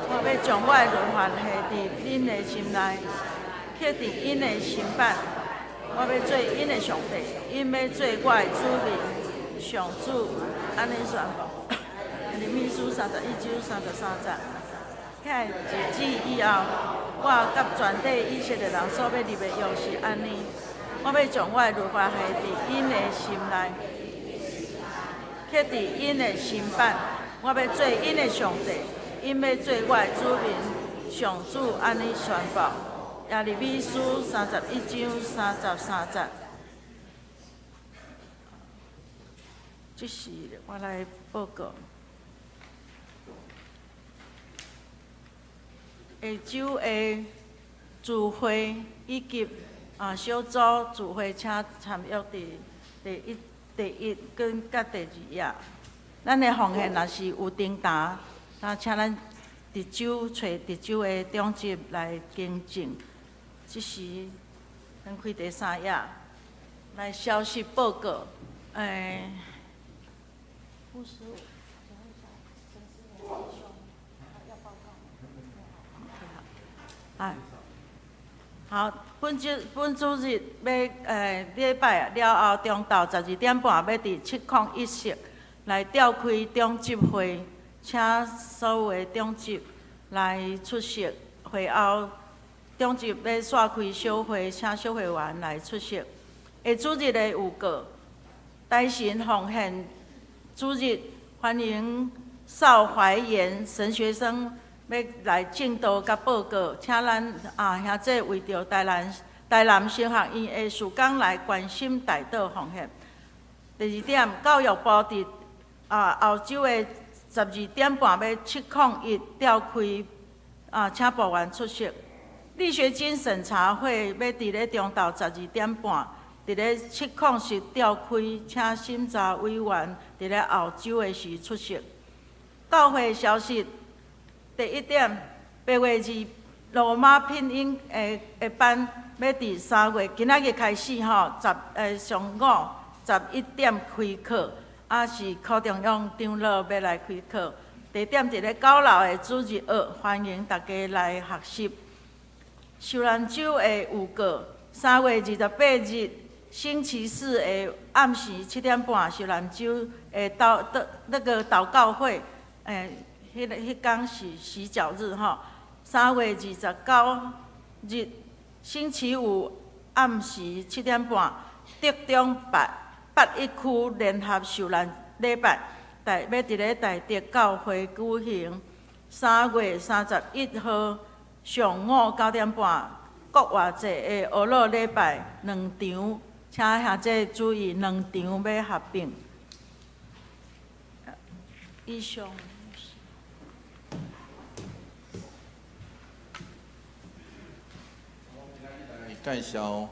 [SPEAKER 3] 我欲將我的律法下佇恁的心內，刻佇𪜶的心版。我欲做𪜶的上帝，𪜶欲做我的子民。上主按呢宣布。耶利米書31章33節。遐個日子以後，我佮全體以色列人所欲立的約是按呢：我欲將我的律法下佇𪜶的心內，刻佇𪜶的心版。我欲做𪜶的上帝，𪜶欲做我的子民。上主按呢宣布。耶利米書31章33節。這是我來報告。下晝的聚會以及啊小組聚會，請參與佇第一跟佮第二頁。咱的奉獻若是有訂單，那請咱值週揣值週的長執來更正。這時，咱開第三頁來消息報告。55。啊，好，本周本主日欲禮拜了後，中晝12點半欲佇701室來召開長執會，請所有的長執來出席。會後，長執欲煞開小會，請小會員來出席。下主日的預告，大神奉獻主日歡迎邵懷賢神學生欲來證道佮報告，請咱兄姊為著台南神學院的事工來關心代禱奉獻。第二點，教育部佇後週的12點半欲701召開請部員出席。勵學金審查會欲佇咧中晝12點半，佇咧701室召開，請審查委員佇咧後週的時出席。教會消息，第一點，8月2羅馬拼音的班欲佇3月今仔日開始吼，上午11點開課，是柯中勇長老欲來開課。地點佇咧9樓的主日學，歡迎大家來學習。受難週的預告，3月28日星期四的暗時7點半，受難週的那個禱告會，彼工是洗腳日吼。3月29日星期五暗時7點半，竹中八一區聯合受難禮拜，欲佇咧大竹教會舉行。3月31號上午9點半，國華節的俄樂禮拜兩場，請兄姊注意兩場欲合併。以上。
[SPEAKER 1] 介紹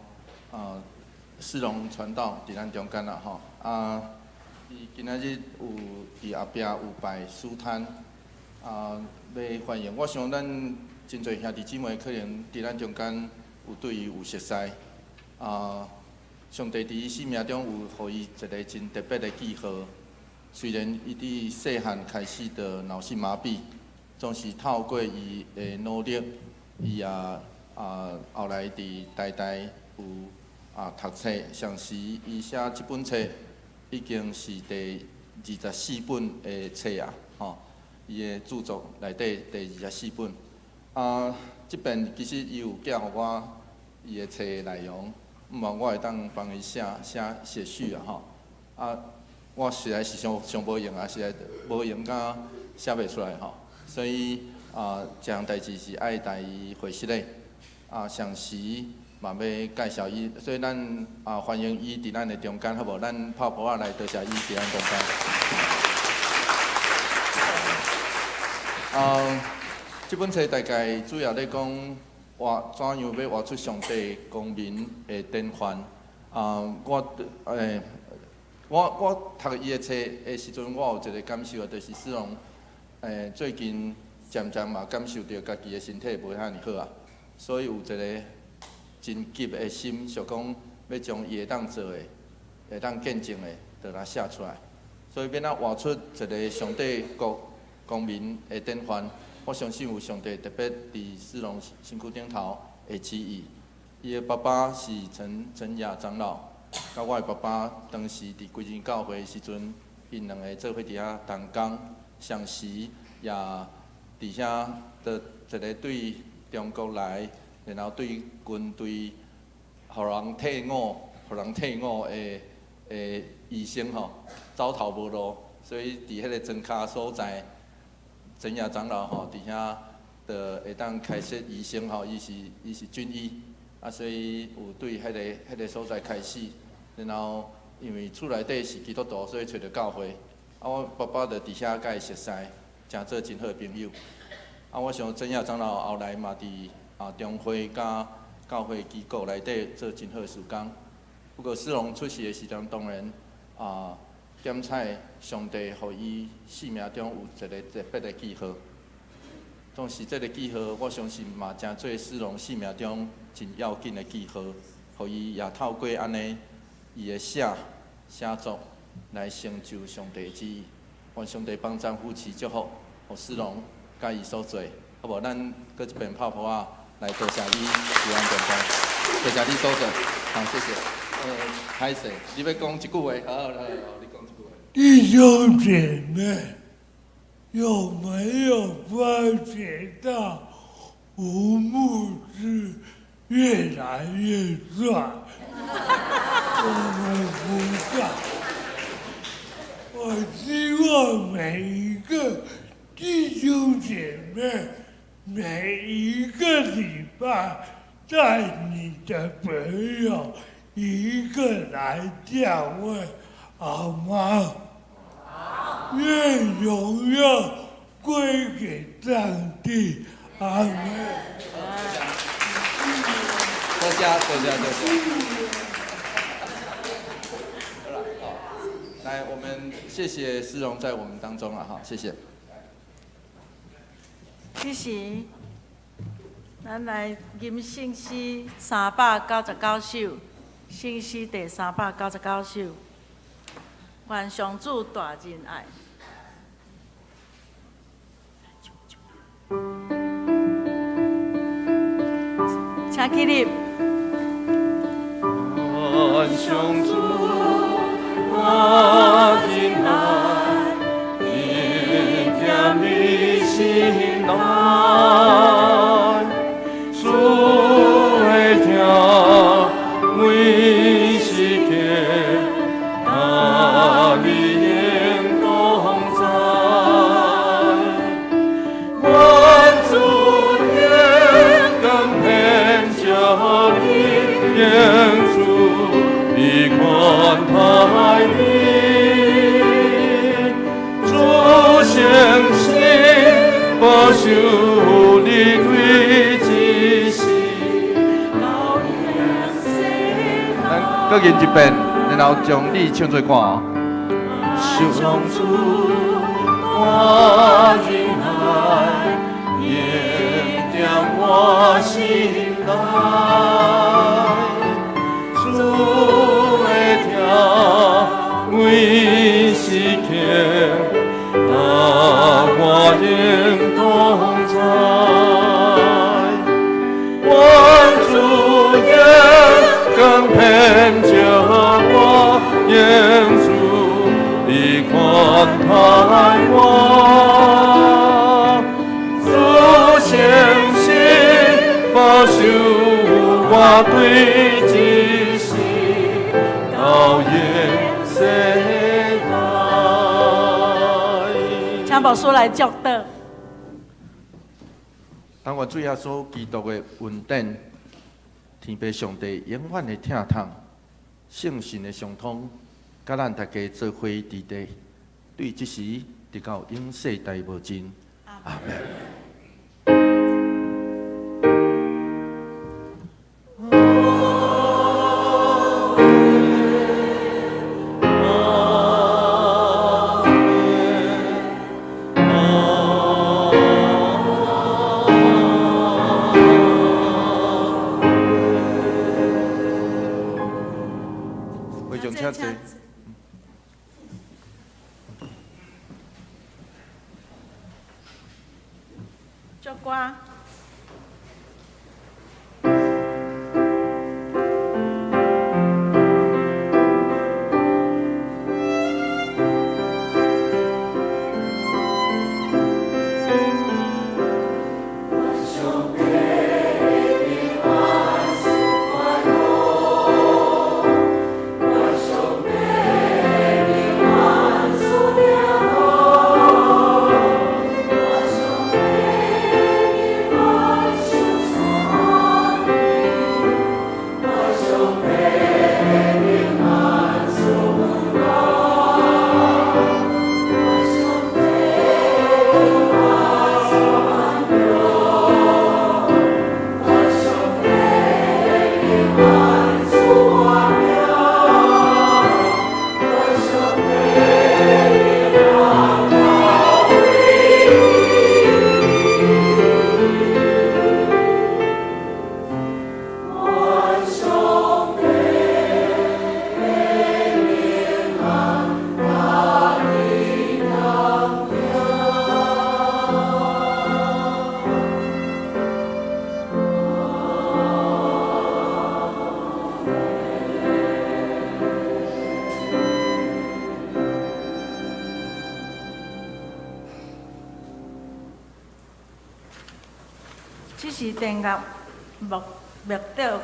[SPEAKER 1] 世榮傳道佇咱中間啦吼，伊今仔日有佇後壁有擺書攤，欲歡迎。我想咱真濟兄弟姊妹可能佇咱中間有對伊有熟似，上帝佇伊生命中有予伊一个真特別的記號。雖然伊佇細漢開始就腦性麻痹，總是透過伊的努力，伊也後來佇台大有讀冊，上時伊寫這本冊已經是第24本的冊啊，吼，伊的著作內底第二十四本。這邊其實伊有寄予我伊的冊內容，毋過我會當幫伊寫寫寫序啊，吼。我實在是傷傷無閒啊，實在無閒甲寫袂出來吼，所以這項代誌是愛代伊回釋的。上時嘛欲介紹伊，所以咱歡迎伊佇咱的中間，好無？咱拍噗仔來多謝伊佇咱中間。這本冊大概主要咧講活怎樣欲活出上帝光明的典範。我讀伊的冊的時陣，我有一個感受，就是世榮最近漸漸嘛感受著家己的身體無遐爾好啊。所以有一個真急的心，想講欲將伊會當做的、會當見證的，就來寫出來。所以欲按怎活出一個上帝國光明的典範，我相信有上帝特別佇世榮身軀頂頭的旨意。伊的爸爸是陳陳亞長老，佮我的爸爸當時佇歸仁教會的時陣，𪜶兩个做伙佇遐同工，相時也佇遐的一个對中國來，然後對軍隊，予人退伍的醫生吼，走投無路，所以佇彼個莊跤所在，陳亞長老吼，佇遐就會當開設醫生吼，伊是軍醫，所以有對彼個所在開始，然後因為厝內底是基督徒，所以揣著教會，我爸爸就佇遐佮伊熟似，成做真好的朋友。我想曾亞長老後來嘛佇中會佮教會機構內底做真好的事工。不過世榮出世的時陣，當然檢採上帝予伊生命中有一个特別的記號。當時這个記號，我相信嘛成做世榮生命中真要緊的記號，予伊也透過按呢伊的寫作來成就上帝旨意。願上帝幫贊扶持祝福，予世榮佮伊所做，好無？咱閣一遍拍噗仔，來多謝你佇咱中間，多謝你多謝，好，謝謝。歹勢，你欲講一句話，好，好，好，你講一句話。
[SPEAKER 4] 弟兄姐妹，有沒有發覺到吳牧師越來越帥？我們不在。我希望每一個弟兄姐妹，每一個禮拜帶你的朋友一個來教會，好嗎？願榮耀歸給上帝，阿們。
[SPEAKER 1] 多謝，多謝，多謝。好了，好，來，我們謝謝思榮在我們當中了哈，謝謝。
[SPEAKER 3] 這時，咱來吟聖詩399首，聖詩第399首，願上主大仁愛。請起立。
[SPEAKER 2] 願上主大仁愛，恩踮你心內，主的疼每時刻，佮你永同在。願主眼光偏照你，願主伊寬待你，主誠實保守你對這世到永世。
[SPEAKER 1] 咱閣吟一遍，然後將你唱做歌哦。
[SPEAKER 2] 上主大仁愛，恩踮我心內，主的疼每時刻，佮我永同在。願主眼光偏照我，願主伊寬待我，主誠實保守我對這世到永世代。
[SPEAKER 3] 請牧師來祝禱。
[SPEAKER 1] 但願主耶穌基督的恩典，天父上帝永遠的疼痛，聖神的相通，佮咱大家做伙佇地，對這時直到永世代無盡。阿門。會長請坐。
[SPEAKER 3] 祝歌。
[SPEAKER 2] 願
[SPEAKER 3] 是電樂默滅掉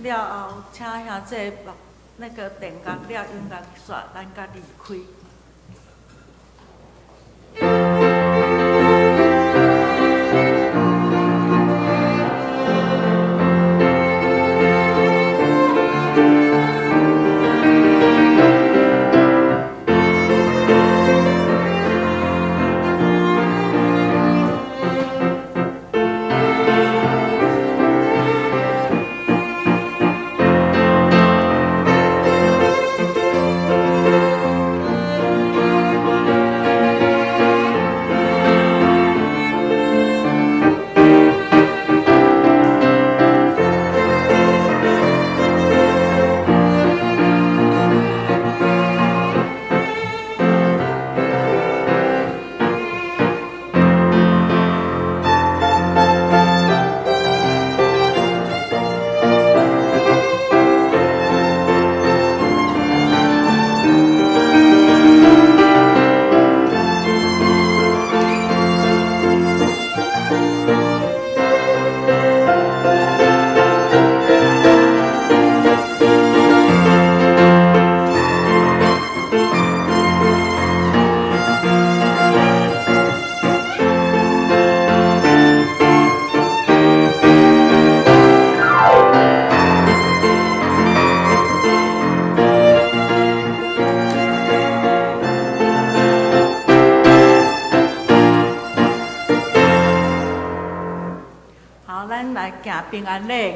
[SPEAKER 3] 了後，請兄弟默那個電樂了音樂煞，咱才離開。好，咱來行平安禮，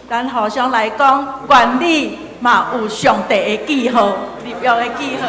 [SPEAKER 3] 咱互相來講，願你嘛有上帝的記號，立約的記號。